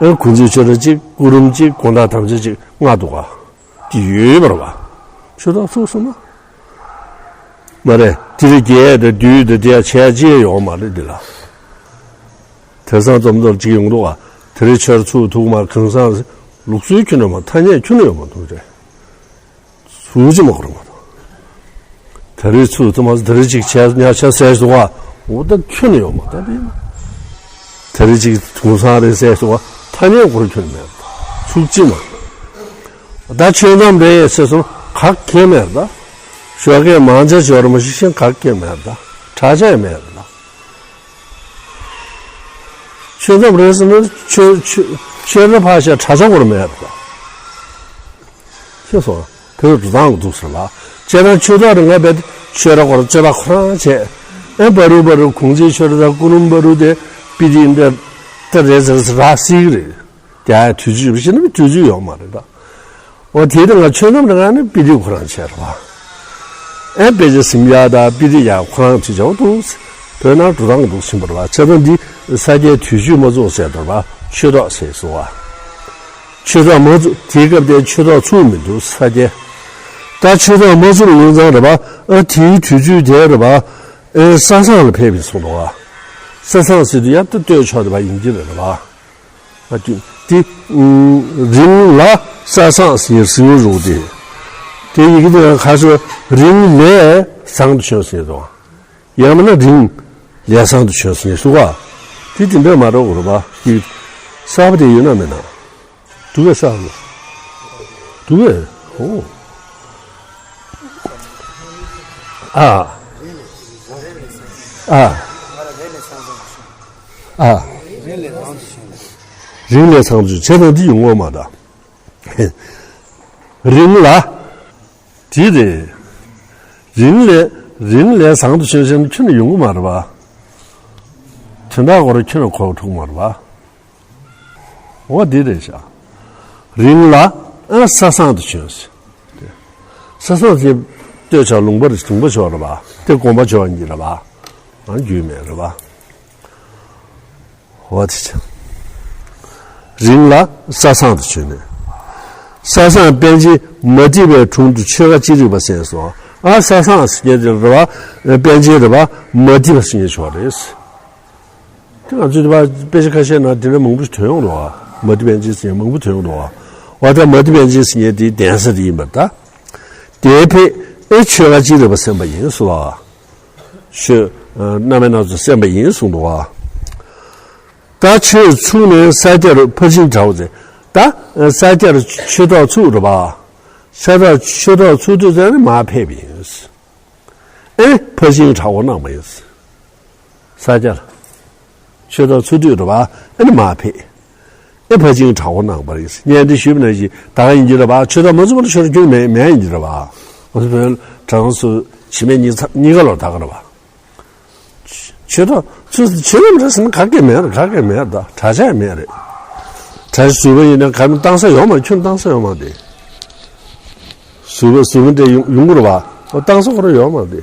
ཨ་གུང་ཚིགས་ཆོས་ར་གཅིག་སྐུ་རིམ་གཅིག་དགོང་དག་དམ་བཅའ་གཅིག་ལྔ་འདུག་ག་དེ་ཡོད་ཡོད་པ་རེད་པ། ཆོས་ཐོག་ཚུགས་སོང་ན། མ་རེད། དེ་རིང་རྒྱལ་དང་བདུད་དང་དེ་ཡང་བྱས་ཅི་ཡང་ཡོང་མ་རེད་འདི་ལ། དེང་སང་ཙམ་ཙམ་ཅིག་ཡོང་འདུག་ག་དེ་རིང་ཆར་ཚུགས་ཐུག་མ་གང་སང་ལུགས་སྲོལ་ཁྱོན་ནས་མ་ཐ་སྙད་ཁྱོན་ནས་ཡོང་མ་འདུག་རེད། ཚུགས་ཅི་མ་གོ་ར་མ་གཏོགས། དེ་རིང་ཚུགས་ཐུག་མ་དེ་རིང་ཅིག་བྱས་ཉ་ཆ་ཟས་འདུག་ག་འོ་ད་ཁྱོན་ནས་ཡོང་མ་ད་དེ་ཡིན་ན། དེ་རིང་ཅིག་གང་སང་རེད་ཟས་འདུག་ག་ཐ་སྙད་གོ་ར་ཁྱོན་ནས་མེད་པ་ཚུགས་ཅི་མ། ད་ཆོས་མཚམས་རེད་ཟེར་སོང་ག་གེ་མེད་རེད་ད། ཞོགས་ཀས་མང་ཇ་འབྱོར་མ་ཞིག་ཤེས་ག་གེ་མེད་རེད་ད། གྲྭ་ཆ་ཡང་མེད་རེད་ད། ཆོས་མཚམས་རེད་ཟེར་ན་ཆོས་ཆོས་ཆོས་ར་ཕར་བཞག་གྲྭ་ཆ་སྐོར་མེད་རེད་ད། ཤེས་སོང་། བོད་འགྲོ་སྟངས་འདུག་ཟེར་ལ། བྱས་ན་ཆོས་ཐོག་རེ་ང་བས་ཆོས་ར་སྐོར་ཆོས་པ་ཁོ་རང་བྱས། ཨེ་བ་རུ་བ་རུ་གུང་ཚིགས་ཆོས་ར་དང་སྐུ་རིམ་བ་རུ་དེ་པི་ཏི་འདི་ལྟ་རེད་ཟེར་ཟེར་ར་སྲིད་གི་རེད། རྒྱ་ཡ་དུས་ཚོད་བྱས་ན་དུས་ཚོད་ཡོད་མ་རེད་ད། འོ་དེ་དང་ང་ཆོས་མཚམས་རེ་ང་ནི་པི་ཏི་ཁོ་རང་བྱས་རེད་བ། ཨེ་དཔེ་ཆ་ཟིན་ཡ་ད་པི་ཏི་ཡ་ཁོ་རང་བྱེད་ཆོག་འདུག་བོད་ནང་འགྲོ་སྟངས་འདུག་ཟིན་པ་རེད་བ། བྱས་ཙང་འདི་ས་སྐྱའི་དུས་ཚོད་མ་ཚུགས་ཟེར་དོར་བ་ཆོས་ཐོག་ཟེར་སོང་བ། ཆོས་ཐོག་མ་ཚུགས་དེའི་སྐབས་དེ་ཆོས་ཐོག་ཚུགས་མི་འདུག་ས་སྐྱའི། ད་ཆོས་ཐོག་མ་ཚུགས་ཡིན་ཙང་རེད་བ། ཨ་དེའི་དུས་ཚོད་དེ་རེད་བ། ཨེ་ས་སངས་ལ་ཕེབས་པའི་སོང་འདུག་བ། ས་སངས་ཟེར་དུས་ཡ་ད་ལྟོས་ཆོག་དེ་བ་ཡིན་གྱི་རེད་བ། ཨ་དེ་དེ་རིང་ལ་ས་སངས་ཟེར་ཟེར་བ་རུ་དེ། དེ་ཡི་གེ་དེ་ཁ་སོ་རིང་ལས་བཟང་དུ་བྱོན་ཟེར་དང་། ཡང་མིན་ན་རིང་ལས་བཟང་དུ་བྱོན་ཟེར་སུ་ག་དེ་དེ་འདྲ་མ་རོགས་རུ་བ་དེ་གསར་པ་དེ་ཡོད་ན་མེད་ན། དུ་བས་གསར་པ་དུ་བས་ཧོ། ཨ་ཨ་ཨ། རིང་ལས་ཚང་ཚུལ་བྱས་ན་འདི་ཡོང་ངོ་མ་ད། རིང་ལ། དེ་རེད། རིང་ལས་རིང་ལས་བཟང་དུ་བྱོན་བྱས་ན་ཁྱོན་ནས་ཡོང་གི་མ་རེད་པ། དོན་དག་གོ་ར་ཁྱོན་ནས་གོ་ཐུབ་མ་རེད་པ། འོ་འདི་རེད་ཤག་རིང་ལ་ཨ་ས་སངས་དུ་བྱོན་ཟེར། ས་སངས་ཟེར་ལྟོས་བྱ་ལུང་པ་རེད། ལུང་པ་ཞོག་རེད་པ། དེ་དགོངས་པ་འཇོག་གཉིས་རེད་པ། ཨ་རྒྱུས་མེད་རེད་པ། འོ་དེ་ཆ། རིང་ལ་ས་སངས་དུ་བྱོན་ནས། ས་སངས་པཎ་ཆེན་མ་ཏི་པའི་དྲུང་དུ་ཆོས་ག་ཅི་རིགས་པ་གསན་སོང་། ཨ་ས་སངས་ཟེར་མཁན་དེ་རེད་པ། པཎ་ཆེན་རེད་པ། མ་ཏི་པ་ཟེར་མཁན་ཞིག་རེད། དེ་ང་ཚོས་དེ་པ་དཔེ་ཆ་ཁ་ཤས་ན་དེ་འདྲ་མང་པོ་ཞིག་ཐོན་ཡོང་འདུག་ག་མ་ཏི་པཎ་ཆེན་ཟེར་མཁན་མང་པོ་ཐོན་ཡོང་འདུག་ག་འོ་ད་མ་ཏི་པཎ་ཆེན་ཟེར་མཁན་དེ་གདན་ས་དེ་ཡིན་པར་ད། དེའི་ཕེ་ཨེ་ཆོས་ག་ཅི་རིགས་པ་གསན་པ་ཡིན་སོང་བ། ཆོས་རྣམ་པ་སྣ་ཚོགས་གསན་པ་ཡིན་གསུངས་འདུག་བ། ད་ཆོས་ཚུགས་ནས་ས་སྐྱར་ཕར་ཕྱིན་དྲག་པོ་མཛད། ད་ས་སྐྱར་ཆོས་ཐོག་ཚུགས་རེད་པ། ས་ཐོག་ཆོས་ཐོག་ཚུགས་དུས་ཙམ་ནས་མར་ཕེབས་པ་ཡིན། ཨེ་ཕར་ཕྱིན་དྲག་པོ་གནང་བ་ཡིན། ས་སྐྱར་ཆོས་ཐོག་ཚུགས་དུས་རེད་པ། ཨེ་ནི་མར་ཕེབས། ཨེ་ཕར་ཕྱིན་དྲག་པོ་གནང་བ་རེད། བརྙན་འཕྲིན་ཞུས་པ་ནང་བཞིན་ད་ག་ཡིན་གྱི་རེད་པ། ཆོས་ཐོག་མ་ཚུགས་པར་ཆོས་རྒྱུན་མེད་མེད་ཡིན་གྱི་རེད་པ། ང་ཚོ་བོད་གྲྭ་ཚང་ཚོ་ཕྱི་མའི་གཉིས་ཚ་གཉིས་ཀ་ལོ་ད་ག་རེད་པ། ཆོས་ཐོག་ཚུགས་ཆོས་ཉམས་རེད་ཟེར་ན་ག་གེ་མེད་རེད། ག་གེ་མེད་རེད། ད་གྲྭ་ཆ་ཡང་མེད་རེད། གྲྭ་ཟུར་པ་ཡིན་ན་ག་མི་བཏང་ས་ཡོད་མ་རེད། ཁྱོན་བཏང་ས་ཡོད་མ་རེད། ཟུར་པ་ཟུར་པ་འདྲ་ཡོང་ཡོང་གི་རེད་པ། ཨོ་བཏང་ས་ཁོ་རང་ཡོད་མ་རེད།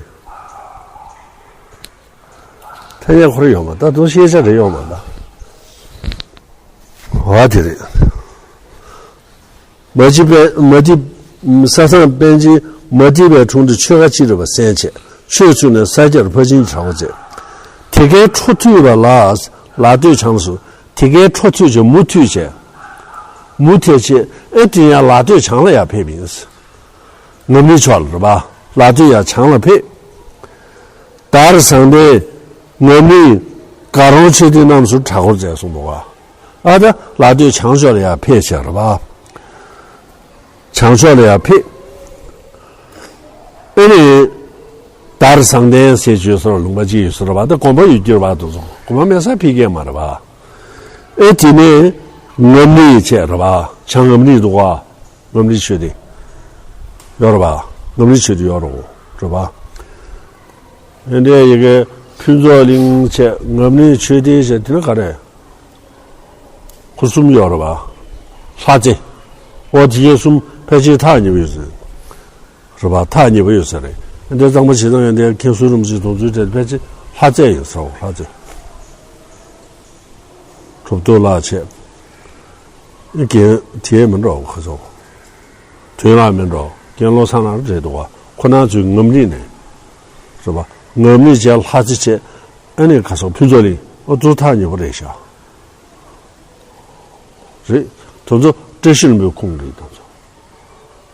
ཐ་སྙད་ཁོ་རང་ཡོད་མ་རེད། ད་དུང་ཤེས་བྱ་རེ་ཡོད་མ་རེད། འོ་དེ་རེད། མ་ཏི་པའི་མ་ཏི་ས་སངས་པཎ་ཆེན་མ་ཏི་པའི་དྲུང་དུ་ཆོས་ག་ཅི་རིགས་པ་གསན་བྱས། ཆོས་ཚུགས་ནས་ས་སྐྱར་ཕར་ཕྱིན་དྲག་པོ་མཛད། དེ་གའི་འཕྲོ་མཐུད་པ་ལ་ལ་སྟོད་བྱང་སུ། དེ་གའི་འཕྲོ་མཐུད་བྱས་མུ་མཐུད་བྱས། མུ་མཐུད་བྱས་ཨེ་དེ་ཡང་ལ་སྟོད་བྱང་ལ་ཡར་ཕེབས་ཡིན། ངམ་རིང་ཕྱོགས་ལ་རེད་པ། ལ་སྟོད་ཡར་བྱང་ལ་ཕེབས། དར་ཟང་ཐལ་ངམ་རིང་དགའ་རོང་ཆོས་སྡིངས་རྣམས་སུ་གྲྭ་སྐོར་མཛད་གསུངས་འདུག་ག་ཨ་ད་ལ་སྟོད་བྱང་ཕྱོགས་ལ་ཡར་ཕེབས་བྱས་རེད་པ། བྱང་ཕྱོགས་ལ་ཡར་ཕེབས། ཨེ་ནི། དར་ཟང་ཐལ་ཟེར་བརྗོད་སར་ལུང་པ་གཅིག་ཡོད་ས་རེད་པ། ད་དགོན་པ་ཡོད་ཀྱི་རེད་པ། དེ་ཚོ་དགོན་པ་མེད་ས་ཕེབས་ཀྱི་མ་རེད་པ། ཨེ་དེ་ནས་ངམ་རིང་བྱས་རེད་པ། བྱང་ངམ་རིང་འདུག་ག་ངམ་རིང་ཆོས་སྡེ་ཡོད་རེད་པ། ངམ་རིང་ཆོས་སྡེ་ཡོད་རེད་པ། ཨེ་འདྲའི་ཡི་གེ་ཕུན་ཚོགས་གླིང་བྱས། ངམ་རིང་ཆོས་སྡེ་བྱས། དེ་ནི་ག་རེ། ཁོ་གསུམ་ཡོད་རེད་པ། ལྷ་རྩེ། ཨོ་དེ་གའི་གསུམ་ཕལ་ཆེར་ཐག་ཉེ་པོ་ཡོད་ས་རེད་པ། ཐག་ཉེ་པོ་ཡོད་ས་རེད། ཨེ་འདྲའི་གཙང་པ་བྱེད་སྟངས་ཡང་དེ་མཁན་ཟུར་རིན་པོ་ཆེ་དོན་གཙོའི་གྲས་ཕལ་ཆེར་ལྷ་རྩེ་ཡིན་ས་རེད། ལྷ་རྩེ། གྲུབ་ཐོབ་ལགས་བྱས། རྒན་དེ་མི་འགྲོ་ཁོ་ཚོ། དོན་ལགས་མི་འགྲོ། རྒན་བློ་བཟང་ལགས་རེད་འདུག་པ། ཁོ་རང་ཚོའི་ངམ་རིང་ནས་རེད་པ། ངམ་རིང་བྱས། ལྷ་རྩེ་བྱས། ཨ་ནི་ག་ས་ཕུན་ཚོགས་གླིང་། ཨོ་ཚུར་ཐག་ཉེ་པོ་རེད་ཤག་རེད། དེ་ཚོ་བཀྲ་ཤིས་ལྷུན་པོའི་ཁོངས་རེད། དེ་ཚོ་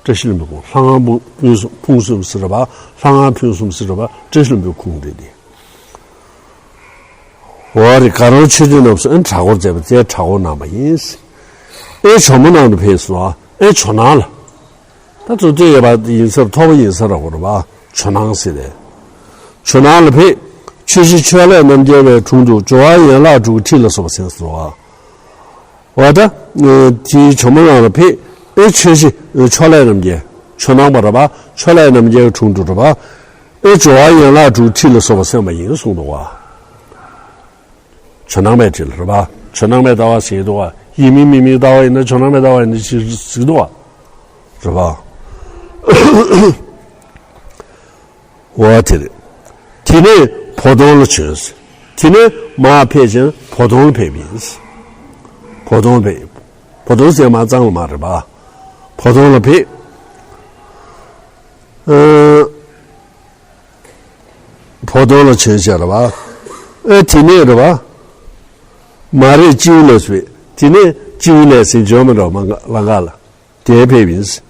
བཀྲ་ཤིས་ལྷུན་པོའི་ཁོངས། ལྷ་ངང་ཕུན་སུམ་ཕུན་སུམ་ཟེར་བ། ལྷ་ངང་ཕུན་སུམ་ཟེར་བ་བཀྲ་ཤིས་ལྷུན་པོའི་ཁོངས་རེད་དེ། འོ་རེད། དགའ་རོང་ཆོས་སྡེ་རྣམས་སུ་ཨེ་གྲྭ་སྐོར་མཛད་པ་དེ་གྲྭ་སྐོར་གནང་བ་ཡིན། ཨེ་ཇོ་མོ་ནང་དུ་ཕེབས་སོང་། ཨེ་ཇོ་ནང་ལ། ད་ཚོ་བཙུན་ཡོད་པ་ཡིན་ས་རེད། ཐོབ་པ་ཡིན་ས་རེད། གོ་རེད་པ། ཇོ་ནང་ཟེར་ཏེ། ཇོ་ནང་ལ་ཕེབས། ཆོས་རྗེ་ཕྱོགས་ལས་རྣམ་རྒྱལ་བའི་དྲུང་དུ་སྦྱོར་བ་ཡན་ལག་དྲུག་ཁྲིད་ལ་སོགས་པ་གསན་སོང་། འོ་ད། དེའི་ཇོ་མོ་ནང་ལ་ཕེབས། ཨེ་ཆོས་རྗེ་ཕྱོགས་ལས་རྣམ་རྒྱལ། ཇོ་ནང་པ་རེད་པ། ཕྱོགས་ལས་རྣམ་རྒྱལ་གྱི་དྲུང་དུ་རེད་པ། ཨེ་སྦྱོར་བ་ཡན་ལག་དྲུག་ཁྲིད་ལ་སོགས་པ་གསན་པ་ཡིན་གསུངས་འདུག་པ། ཇོ་ནང་པའི་ཁྲིད་ལ་རེད་པ། ཇོ་ནང་པའི་ལྟ་བ་ཟེར་གྱི་འདུག་པ། ཡིན་མིན་མིན་མིན་ལྟ་བ་ཡིན་ན། ཇོ་ནང་པའི་ལྟ་བ་ཡིན་ན་ཅིག་ཟེར་གྱི་འདུག་པ། རེད་པ། འོ་དེ་རེད། དེ་ནས་བོ་དོང་ལ་བྱོན། དེ་ནས་མར་ཕེབས་ཤིང་བོ་དོང་ལ་ཕེབས་ཡིན། བོ་དོང་ཕེབས། བོ་དོང་ཟེར་མར་གཙང་ལ་མར་རེད་པ། བོ་དོང་ལ་ཕེབས། ཨ། བོ་དོང་ལ་བྱོན་ཤག་རེད་པ། ཨེ་དེ་ནས་རེད་པ། མ་རེད། སྤྱིའུ་ལས་སུ་བས། དེ་ནས་སྤྱིའུ་ལས་ཟིན་བྱོན་མི་འགྲོ་མ་ལང་ཀ་ལ། དེར་ཕེབས་ཡིན།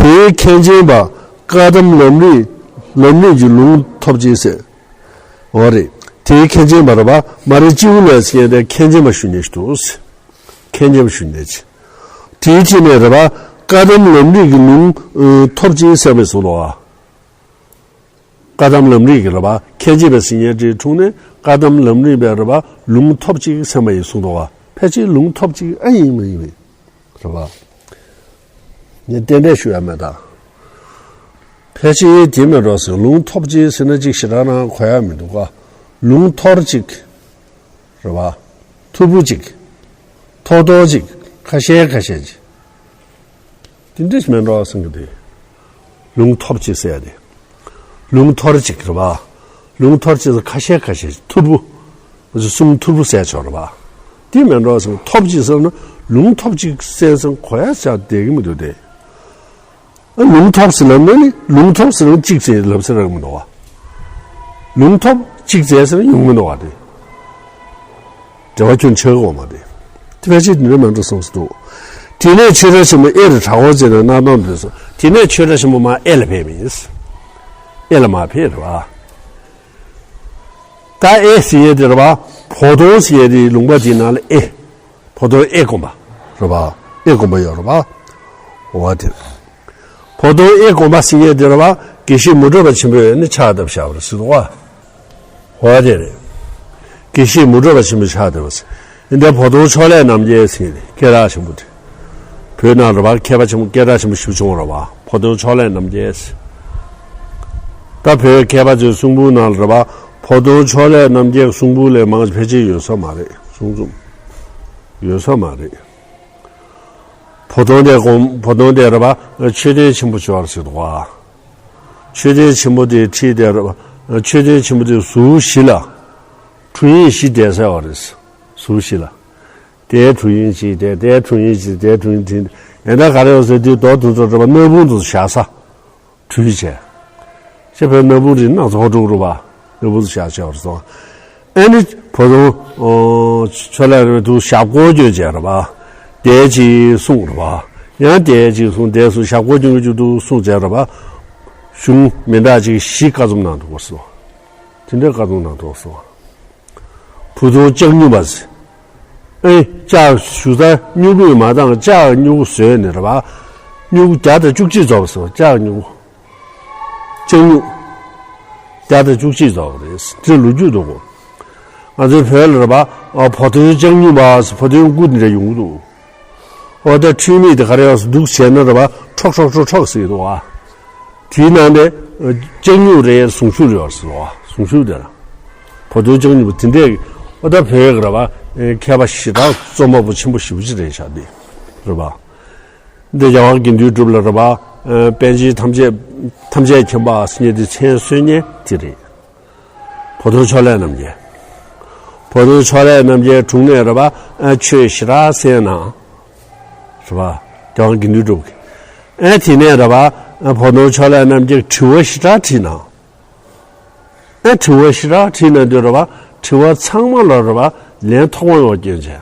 དེའི་མཁན་ཆེན་པ་བཀའ་གདམས་ལམ་རིམ། ལམ་རིམ་གྱི་ལུང་ཐོབ་ཅིང་གསན། འོ་རེད། དེའི་མཁན་ཆེན་པ་རེད་པ། མ་རེད། སྤྱིའུ་ལས་ཟིན་ཡས་དེ་མཁན་ཆེན་པ་ཞུ་ཉན་ཞིག་འདུག་མཁན་ཆེན་པ་ཞུ་ཉན་ཅིག་དེའི་ཁྲིད་ནས་རེད་པ། བཀའ་གདམས་ལམ་རིམ་གྱི་ལུང་ཐོབ་ཅིང་གསན་པའི་གསུང་ལོ། བཀའ་གདམས་ལམ་རིམ་གྱི་རེད་པ། མཁན་ཆེན་པའི་ཟིན་ཡས་དེའི་དྲུང་ནས་བཀའ་གདམས་ལམ་རིམ་པའི་རེད་པ། ལུང་ཐོབ་ཅིག་གསན་པ་ཡིན་གསུངས་འདུག་པ། ཕལ་ཆེར་ལུང་ཐོབ་ཅིག་ཨ་ཡིན་མ་ཡིན་མིན་རེད་པ། ངས་གཏན་གཏན་ཞུ་ཡ་མེད་ད། ཕལ་ཆེར་དེ་མིན་འགྲོ་ཟེར། ལུང་ཐོབ་ཅིག་ཟེར་ན་ཅིག་ཞེ་དྲག་ནང་གོ་ཡ་མི་འདུག་ག་ལུང་ཐོར་ཅིག་རེད་པ། ཐུབ་པོ་ཅིག་ཐོར་ཐོར་ཅིག་ཁ་ཤས་ཁ་ཤས་ཅིག་དེ་འདྲ་ཞིག་མིན་འགྲོ་ཟེར་གྱི་འདུག་ལུང་ཐོབ་ཅིག་ཟེར་ཡ་དེ། ལུང་ཐོར་ཅིག་རེད་པ། ལུང་ཐོར་ཅིག་ཟེར་ཁ་ཤས་ཁ་ཤས་ཅིག་ཐུབ་པོ། གསུང་ཐུབ་པོ་ཟེར་ཆོག་རེད་པ། དེ་མིན་འགྲོ་ཟེར། ཐོབ་ཅིག་ཟེར་ན་ལུང་ཐོབ་ཅིག་ཟེར་ཟེར་གོ་ཡ་ཆགས་བསྡད་ཀྱི་མི་འདུག་སྟེ། ལུང་ཐོབ་ཟེར་ལབ་ན་ནི། ལུང་ཐོབ་ཟེར་ན་གཅིག་ཟེར་ལབ་ས་རག་མི་འདུག་པ། ལུང་ཐོབ་གཅིག་ཟེར་ཟེར་ན་ཡོང་མི་འདུག་པ་དེ། འབྲེལ་བ་ཁྱོན་ཆགས་འོང་མ་དེ། དེ་ཕལ་ཆེར་དེ་འདྲ་མ་འགྲོ་བསམ་སུ་འདུག་དེ་ནས་ཆོས་གྲྭ་ཆེན་མོ་ཨེ་རུ་གྲྭ་སྐོར་མཛད་ནས་སྣར་ཐང་དུ་སོང་། དེ་ནས་ཆོས་གྲྭ་ཆེན་མོ་མར་ཨེ་ལ་ཕེབས་པ་ཡིན། ཨེ་ལ་མར་ཕེབས་རེད་པ། ད་ཨེ་ཟེར་ཡས་དེ་རེད་པ། བོ་དོང་ཟེར་ཡས་དེ་ལུང་པ་དེའི་ནང་ལ་ཨེ། བོ་དོང་ཨེ་དགོན་པ་རེད་པ། ཨེ་དགོན་པ་ཡོད་རེད་པ། འོ་དེ་རེད། བོ་དོང་ཨེ་དགོན་པ་ཟེར་ཡས་དེ་རེད་པ། དགེ་བཤེས་མུ་དྲོ་པ་ཆེན་པོས་ནི་ཕྱག་བཏབ་བཞག་པ་རེད་ཟེར་འདུག་པ། འོ་དེ་རེད། དགེ་བཤེས་མུ་དྲོ་པ་ཆེན་པོས་ཕྱག་བཏབ་པ་ཟེར། འདི་བོ་དོང་ཕྱོགས་ལས་རྣམ་རྒྱལ་ཟེར་ནས་སྐད་གྲགས་ཆེན་པོ་དེ། བོད་ནང་རེད་པ། མཁས་པ་ཆེན་པོ། སྐད་གྲགས་ཆེན་པོ་ཞེ་པོ་བྱུང་བ་རེད་པ། བོ་དོང་ཕྱོགས་ལས་རྣམ་རྒྱལ་ཟེར། ད་བོད་མཁས་པ་ཚོའི་གསུང་འབུམ་ནང་ལ་རེད་པ། བོ་དོང་ཕྱོགས་ལས་རྣམ་རྒྱལ་གྱི་གསུང་འབུམ་ལས་མང་ཕལ་ཆེར་ཡོད་ས་མ་རེད། གསུང་རྩོམ་ཡོད་ས་མ་རེད། བོ་དོང་དེ་དགོན། བོ་དོང་དེ་རེད་པ། མཆོད་རྟེན་ཆེན་པོ་ཅིག་ཡོད་རེད་ཟེར་འདུག་པ། མཆོད་རྟེན་ཆེན་པོ་དེ་ཁྲིད་དེ་རེད་པ། མཆོད་རྟེན་ཆེན་པོ་དེ་ཟུར་བཞི་ལ་དྲུང་ཡིག་བཞི་བསྡད་ས་ཡོད་རེད། ཟུར་བཞི་ལ། དེའི་དྲུང་ཡིག་གཅིག་བསྡད། དེའི་དྲུང་ཡིག་གཅིག་དེའི་དྲུང་ཡིག་གཅིག་ཡང་ད་ག་རེ་ཡོད་ཟེར་དུས། རྡོ་དེ་ཚོ་རེད་པ། སྣ་བུག་དེ་ཚོ་བཞག་ས། དྲུང་ཡིག་བྱས། ཅེས་བོད་སྣ་བུག་རིགས་སྣ་ཚོགས་འགྲོ་རུ་བ། སྣ་བུག་བཞག་བྱས་པར་སོང་། ཨ་ནི་བོ་དོང་ཕྱོགས་ལས་རེད་པ། དུ་ཞབས་སྐོར་སྐྱོན་བྱས་རེད་པ། དེ་གཅིག་གསུངས་རེད་པ། ཡང་དེ་གཅིག་གསུངས། དེ་གསུངས། ཞབས་སྐོར་སྐྱོན་གྱི་རྒྱུ་དུ་གསུངས་བྱས་རེད་པ། གཞུང་མི་འདྲ་ཅིག་བཞི་བཀའ་རྩོམ་གནང་འདུག་པར་སོང་། དེ་འདྲའི་བཀའ་རྩོམ་གནང་འདུག་པར་སོང་། བུ་དོང་ལྕགས་སྨྱུག་པ་ཟེར། ཨེ་ལྕགས་ཞུ་ས་སྨྱུག་པས་མ་བཏང་། ལྕགས་སྨྱུག་བཟོས་ནས་རེད་པ། སྨྱུག་བརྒྱ་དང་བཅུ་གཅིག་རྫོགས་པ་ཟེར། ལྕགས་སྨྱུག་ལྕགས་སྨྱུག་བརྒྱ་དང་བཅུ་གཅིག་རྫོགས་པ་རེད། དེ་ལོ་རྒྱུས་འདུག་གོ། ང་ཚོའི་བོད་ལ་རེད་པ། ཨ། བོ་དོང་ལྕགས་སྨྱུག་པ་ཟེར། བོ་དོང་སྐུ་འདི་འདྲ་ཡོང་གི་འདུག་འོ་ད་ཁྲུས་མེད་དེ་ག་རེ་ཡོད་སུ་འདུག་བྱས་ན་རེད་པ། ཁྲོག་ཁྲོག་ཁྲོག་ཁྲོག་ཟེར་གྱི་འདུག་པ། དེའི་ནང་དེ་ལྕགས་སྨྱུག་རེ་ཟུངས་ཤུགས་རེ་ཡོད་སུ་འདུག་པ། ཟུངས་ཤུགས་དེ་ལ་བོ་དོང་ལྕགས་སྨྱུག་པོ་དེ་འདྲས་འོ་ད་བོད་ཀྱི་རེད་པ། མཁས་པ་ཞེ་དྲག་རྩོམ་པ་པོ་ཆེན་པོ་ཞེ་པོ་ཅིག་རེད་ཤག་དེ་རེད་པ། འདི་རྒྱལ་བ་དགེ་འདུན་གྲུབ་ལ་རེད་པ། པཎ་ཆེན་ཐམས་ཅད་ཐམས་ཅད་མཁྱེན་པ་ཟེར་མཁན་དེ་མཚན་གསོལ་མཁན་དེ་རེད། བོ་དོང་ཕྱོགས་ལས་རྣམ་རྒྱལ། བོ་དོང་ཕྱོགས་ལས་རྣམ་རྒྱལ་དྲུང་ནས་རེད་པ། ཆོས་ཞེ་དྲག་གསན་གནང་། རེད་པ། རྒྱལ་བ་དགེ་འདུན་གྲུབ་ཀྱིས། ཨ་དེ་ནས་རེད་པ། བོ་དོང་ཕྱོགས་ལས་རྣམ་རྒྱལ་དྲི་བ་ཞེ་དྲག་དྲིས་གནང་། ཨ་དྲི་བ་ཞེ་དྲག་དྲིས་གནང་དུས་རེད་པ། དྲི་བ་ཚང་མ་ལ་རེད་པ། ལན་ཐོགས་མ་ཡོང་བ་སྐྱོན་བྱས།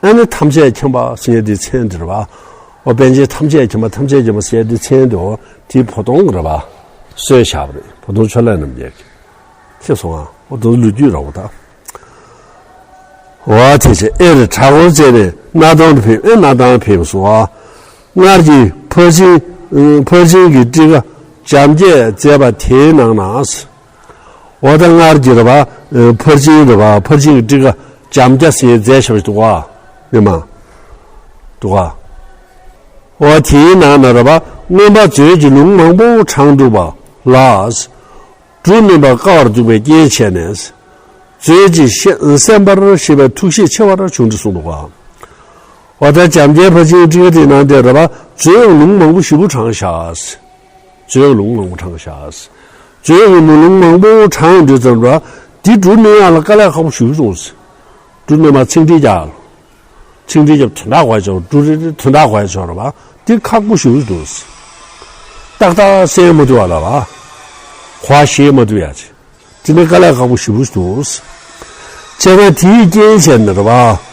ཨ་ནི་ཐམས་ཅད་མཁྱེན་པ་ཟེར་མཁན་དེ་མཚན་དེ་རེད་པ། འོ་པཎ་ཆེན་ཐམས་ཅད་མཁྱེན་པ་ཐམས་ཅད་མཁྱེན་པ་ཟེར་དེ་མཚན་དེ་འོ་དེ་བོ་དོང་རེད་པ། གསོལ་བཞག་པ་རེད། བོ་དོང་ཕྱོགས་ལས་རྣམ་རྒྱལ་གྱིས། ཤེས་སོང་ཨ། འོ་དོ་ལོ་རྒྱུས་ར་བ་ད། འོ་དེ་བྱས་ཨེ་རེད་གྲྭ་སྐོར་བྱས་ནས་སྣར་ཐང་དུ་ཕེབས། ཨེ་སྣར་ཐང་ཕེབས་སོང་ཨ། སྔར་གྱི་ཕར་ཕྱིན་ཕར་ཕྱིན་གྱི་ཊཱི་ཀ་འཇམ་བརྒྱས་མཛད་པ་དེའི་ནང་ན། འོ་ད་སྔར་གྱི་རེད་པ། ཕར་ཕྱིན་རེད་པ། ཕར་ཕྱིན་གྱི་ཊཱི་ཀ་འཇམ་བརྒྱས་ཟེར་མཛད་བཞག་པ་ཞིག་འདུག་ག་ཨེ་མ། འདུག་ག་འོ་དེའི་ནང་ན་རེད་པ། མངོན་པ་མཛོད་ཀྱི་ལུང་མང་པོ་དྲངས་འདུག་པ་ལ། འབྲུ་སྨིན་པ་དཀའ་བར་འདུག་པའི་རྐྱེན་བྱས་ནས། མཛོད་ཅིག་གསན་པར་བཞེད་པའི་ཐུགས་བཞེད་ཆེ་བར་བྱུང་སྟེ་གསུངས་འདུག་ག་འོ་ད་འཇམ་བརྒྱས་ཕར་ཕྱིན་ཊཱི་ཀ་དེའི་ནང་དེ་རེད་པ། མཛོད་ལུང་མང་པོ་ཞེ་པོ་དྲངས་བཞག་མཛོད་ལུང་མང་པོ་དྲངས་བཞག་མཛོད་ཀྱི་ལུང་མང་པོ་དྲངས་དུས་ཙམ་རེད་པ། འདི་འབྲུ་སྨིན་ཡག་ལ་དཀའ་ལས་ཁག་པོ་ཞེ་པོ་བྱུང་། འབྲུ་སྨིན་པ་ཚིག་འགྲེལ་རྒྱག་ཚིག་འགྲེལ་རྒྱབ་དོན་དག་གོ་ཡ་ཆོག་འབྲུ་རེ་རེ་དོན་དག་གོ་ཡ་ཆོག་རེད་པ། འདི་ཁག་པོ་ཞེ་པོ་འདུག་ཏག་ཏག་གསན་མ་ཐུབ་པ་ལ་བ། གོ་བ་ཤེས་མ་ཐུབ་ཡ་ཆེ། དེ་ནི་དཀའ་ལས་ཁག་པོ་ཞེ་པོ་འདུག་བྱས་ཙང་དེའི་རྐྱེན་བྱས་ནས་རེད་པ།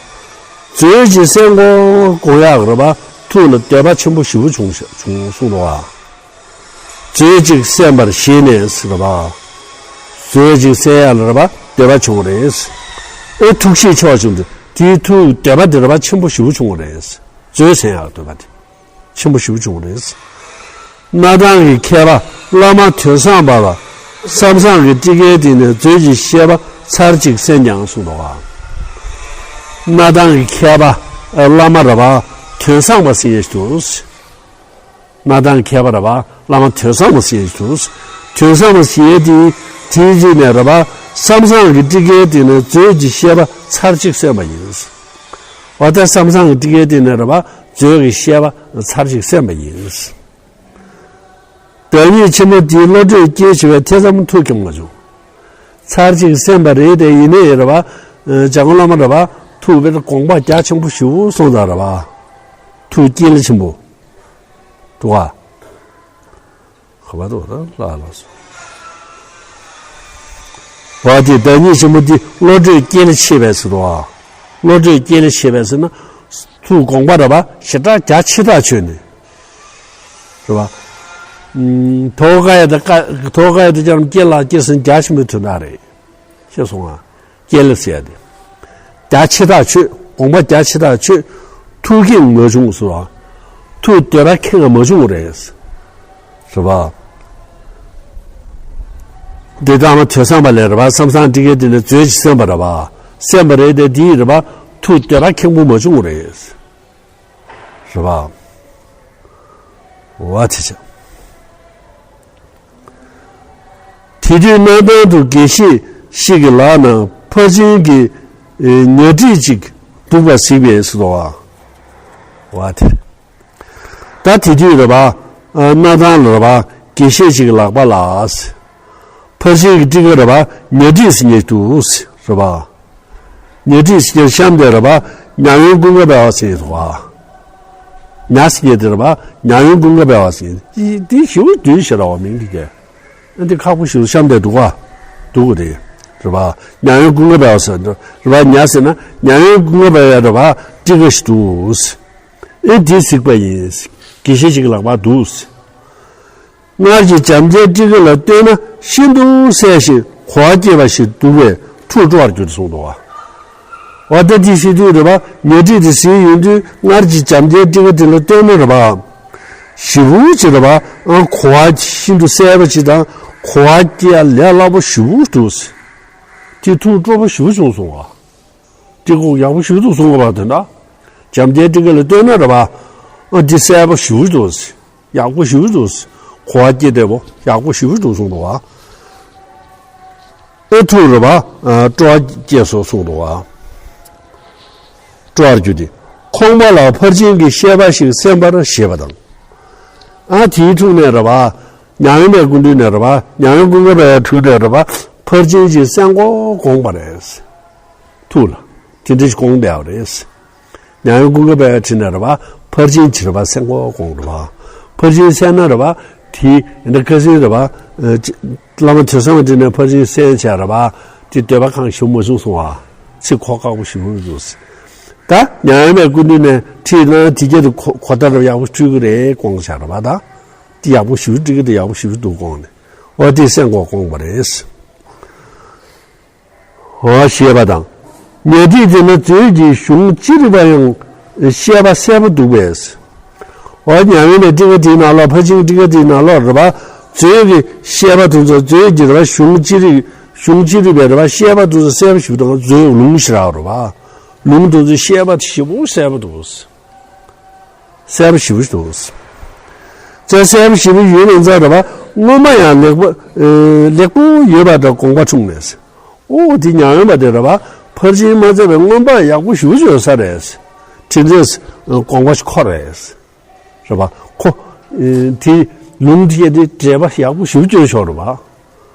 མཛོད་ཅིག་གསན་དགོས་དགོས་ཡག་རེད་པ། ཐུགས་ལ་འདོད་པ་ཆེན་པོ་ཞེ་པོ་བྱུང་བྱུང་གསུངས་འདུག་ག་མཛོད་ཅིག་གསན་པར་བཞེད་ནས་རེད་པ། མཛོད་ཅིག་གསན་ཡག་ལ་རེད་པ། འདོད་པ་བྱུང་བ་རེད། ཨེ་ཐུགས་བཞེད་ཆེ་བ་བྱུང་སྟེ་དེའི་ཐུགས་འདོད་པ་དེ་རེད་པ། ཆེན་པོ་ཞེ་པོ་བྱུང་བ་རེད། མཛོད་གསན་ཡག་འདོད་པ་དེ་ཆེན་པོ་ཞེ་པོ་བྱུང་བ་རེད། སྣར་ཐང་གི་མཁས་པ་བླ་མ་དོན་བཟང་པ་ལ་བསམ་བཟང་གི་ཊཱི་ཀའི་སྟེང་ནས་མཛོད་ཀྱི་བཤད་པ་ཚར་གཅིག་གསན་ཀྱང་གསུངས་འདུག་ག་སྣར་ཐང་གི་མཁས་པ་བླ་མ་རེད་པ། དོན་བཟང་པ་ཟེར་ཡས་འདུག་སྣར་ཐང་མཁས་པ་རེད་པ། བླ་མ་དོན་བཟང་པོ་ཞེས་འདུག་དོན་བཟང་པོ་ཞེས་དེ་དེའི་རྗེས་ནས་རེད་པ། བསམ་བཟང་གི་ཊཱི་ཀའི་སྟེང་ནས་མཛོད་ཀྱི་བཤད་པ་ཚར་གཅིག་གསན་པ་ཡིན། འོ་ད་བསམ་བཟང་གི་ཊཱི་ཀའི་སྟེང་ནས་རེད་པ། མཛོད་ཀྱི་བཤད་པ་ཚར་གཅིག་གསན་པ་ཡིན། བདག་ཉིད་ཆེན་པོ་འདིའི་བློ་གྲོས་སྐྱེས་ཆེ་བས་ཐེ་ཚོམ་ཐུགས་ཀྱང་མ་བྱུང་། ཚར་གཅིག་གསན་པ་རེད་དེ། ཡིན་ནའི་རེད་པ། འཇམ་མགོན་བླ་མ་རེད་པ། ཐུགས་དཔེ་དགོངས་པ་རྒྱ་ཆེན་པོ་ཞེ་པོ་གསུངས་ཙང་རེད་པ། ཐུགས་དཀྱེལ་ཆེན་པོ། འདུག་ག་ཁ་བ་དོ་ར་ལ་ལ་སོ། བ་དེ་བདག་ཉིད་ཆེན་པོ་འདི་བློ་གྲོས་དཀྱེལ་ཆེ་བས་ཟེར་དོ། བློ་གྲོས་དཀྱེལ་ཆེ་བས་ཟེར་ན། ཐུགས་དགོངས་པ་རེད་པ། ཞེ་དྲག་རྒྱ་ཆེ་ཐག་ཆོད་ནས། རེད་པ། དོ་ག་ཡ་དེ་ཀ་དོ་ག་ཡ་དེ་ཀྱང་དཀྱེལ་ལ་དཀྱེལ་ཟེར་ན་རྒྱ་ཆེན་པོའི་དོན་དག་རེད། ཤེས་སོང་ང་། དཀྱེལ་ཟེར་ཡ་དེ། རྒྱ་ཆེ་ཐག་ཆོད། དགོངས་པ་རྒྱ་ཆེ་ཐག་ཆོད། ཐུགས་ཁེངས་མ་བྱུང་ཟེར་བ། ཐུགས་འདོད་པ་ཁེངས་མ་བྱུང་རེད། རེད་པ། འདི་ལྟར་མ་དོན་བཟང་པ་ལས་རེད་པ། བསམ་བཟང་ཊཱི་ཀའི་སྟེང་ནས་མཛོད་ཅིག་གསན་པ་རེད་པ། གསན་པ་རེད་དེ་འདིའི་རེད་པ། ཐུགས་འདོད་པ་ཁེངས་པོ་མ་བྱུང་རེད། རེད་པ། འོ་དེ་བྱས། དེ་དུས་སྣར་ཐང་དུ་དགེ་བཤེས་ཤིག་གི་ལག་ན་ཕར་ཕྱིན་གྱི་ཉ་སྒྲིག་ཅིག་འདུག་པ་གཟིགས་པས་ཟེར་དོ། འོ་དེ། ད་དེ་དུས་རེད་པ། སྣར་ཐང་ལ་རེད་པ། དགེ་བཤེས་ཤིག་གི་ལག་པ་ལ། ཕར་ཕྱིན་གྱི་ཊཱི་ཀ་རེད་པ། ཉ་སྒྲིག་ཟེར་མཁན་འདུག་རེད་པ། ཉ་སྒྲིག་ཟེར་མཁན་གཤམ་དེ་རེད་པ། ཉ་ཡོན་ཀུན་དགའ་འབེལ་བ་ཟེར་མཁན་འདུག་ག་ཉ་ཟེར་མཁན་དེ་རེད་པ། ཉ་ཡོན་ཀུན་དགའ་འབེལ་བ་ཟེར་མཁན་དེ་ཞེ་པོ་བདུན་ཞེ་ར་བ་མིང་གི་གེ་ཨ་འདི་ཁག་པོ་ཞེ་པོ་གཤམ་དེ་འདུག་ག་འདུག་ག་རེད། རེད་པ། ཉ་ཡོན་ཀུན་དགའ་འབེལ་བ་ཟེར་རེད་པ། ཉ་ཟེར་ན་ཉ་ཡོན་ཀུན་དགའ་འབེལ་བ་རེད་པ། ཊཱི་ཀ་ཞིག་འདུག་ཨེ་འདི་གཟིགས་པ་ཡིན། དགེ་བཤེས་ཤིག་གི་ལག་པར་འདུག་སྔར་གྱི་འཇམ་མགོན་ཊཱི་ཀ་ལ་ལྟོས་ན་ཤིན་ཏུ་གསལ་ཞིང་གོ་བ་སྐྱེས་པ་ཞིག་འདུག་པས་ཐུགས་སྤྲོ་བར་གྱུར་གསུངས་འདུག་བ། འོ་ད་འདི་ཟེར་དུས་རེད་པ། ཉ་སྒྲིག་དེ་གཟིགས་ཡོང་དུས་སྔར་གྱི་འཇམ་མགོན་ཊཱི་ཀ་དེ་ལ་ལྟོས་ན་རེད་པ། ཞེ་པོ་ཅིག་རེད་པ། ཨ་གོ་བ་ཤིན་ཏུ་གསལ་པ་ཅིག་དང་གོ་བ་སྐྱེ་ཡ་ལས་སླ་པོ་ཞེ་པོ་འདུག་དེ་ཐུགས་སྤྲོ་པོ་ཞེ་པོ་བྱུང་སོང་བ། ཊཱི་ཀ་ཡག་པོ་ཞེ་པོ་འདུག་གསུངས་པ་དེ་འདྲ། འཇམ་དཔལ་སྤྲིན་དཀར་ལ་སྟོན་ན་རེད་པ། ཨ་འདི་གསལ་པོ་ཞེ་པོ་འདུག་ཡག་པོ་ཞེ་པོ་འདུག་གོ་བ་སྐྱེ་བདེ་པོ་ཡག་པོ་ཞེ་པོ་འདུག་གསུངས་འདུག་བ། ཨེ་ཐུགས་རེད་པ། ཨ་སྤྲོ་བ་སྐྱེས་སོ་གསུངས་འདུག་བ། སྤྲོ་བར་གྱུར་ཏེ། ཁོང་པ་ལ་ཕར་ཕྱིན་གྱི་བཤད་པ་ཞིག་གསན་པར་བཞེད་པ་དང་། ཨ་དེའི་འཁྲུངས་ནས་རེད་པ། མྱ་ངན་པའི་སྐུ་མདུན་ནས་རེད་པ། མྱ་ངན་ཀུན་དགའ་བའི་འཁྲུངས་ནས་རེད་པ། ཕར་ཕྱིན་ཅིག་གསན་དགོས་དགོངས་པ་རེད། ཐུགས་ལ་དེ་འདྲ་ཞིག་དགོངས་བསྡད་པ་རེད། མྱ་ངན་ཀུན་དགའ་བའི་ཁྲིད་ནས་རེད་པ། ཕར་ཕྱིན་ཅིག་རེད་པ་གསན་དགོས་དགོངས་རེད་པ། ཕར་ཕྱིན་གསན་ན་རེད་པ། དེ་འདྲ་ཁ་སང་རེད་པ། ཨ་བླ་མ་དེ་ཚང་མ་འདི་ནས་ཕར་ཕྱིན་གསན་བྱས་རེད་པ། དེ་འདོད་པ་ཁེངས་ཞེ་པོ་མ་བྱུང་སོང་བ། ཚིག་གོ་ཁག་པོ་ཞེ་པོ་འདུག་ད་མྱ་ངན་པའི་སྐུ་མདུན་ནས་ཁྲིད་ན་དེ་རྒྱ་དུ་གོ་གོ་བརྡ་རེད་པ། ཡག་པོ་འཕྲོད་ཀྱི་རེད་དགོངས་བྱས་རེད་པ། ད་དེ་ཡག་པོ་ཞེ་པོ་འགྲིག་གི་འདུག་ཡག་པོ་ཞེ་པོ་འདུག་དགོངས་ནས། འོ་དེ་གསན་དགོས་དགོངས་པ་རེད། འོ་ཞེས་པ་དང་། ཉ་ཐིག་དེ་ན་མཛོད་ཀྱི་གཞུང་ཅི་རིགས་པ་ཡང་བཤད་པ་གསལ་པོ་འདུག་པས། འོ་མྱ་ངན་པའི་སྤྲིན་དཀར་དེའི་ནང་ལོགས་ཕར་ཕྱིན་སྤྲིན་དཀར་དེའི་ནང་ལོགས་རེད་པ། མཛོད་ཀྱི་བཤད་པ་དེ་ཚོ་མཛོད་ཀྱི་རེད་པ། གཞུང་ཅི་རིགས་གཞུང་ཅི་རིགས་པའི་རེད་པ། བཤད་པ་དེ་ཚོ་གསལ་པོ་ཞིག་འདུག་མཛོད་ལུང་ཞིག་རག་རེད་པ། ལུང་དེ་ཚོའི་བཤད་པ་ཞེ་པོ་གསལ་པོ་འདུག་གསལ་པོ་ཞེ་པོ་འདུག་ཅེས་གསལ་པོ་ཞེ་པོ་ཡོད་པའི་རྩ་རེད་པ། སྔོན་མ་ཡང་ལེགས་པོ་ཨེ་ལེགས་པོ་ཡོད་པ་འདྲ་དགོངས་པ་འཁྲུངས་ནས། ཨོ་དེ་མྱ་ངན་པ་དེ་རེད་པ། ཕར་ཕྱིན་མ་མཛད་པའི་སྔོན་པ་ཡག་པོ་ཞེ་པོ་ཡོད་ས་རེད། དེ་འདྲས་དགོངས་པ་ཁོ་རེད། རེད་པ། ཁོ་ཨེ་དེ་ལུང་དེ་དེ་འགྲེལ་པ་ཡག་པོ་ཞེ་པོ་བརྗོད་ཆོག་རེད་པ།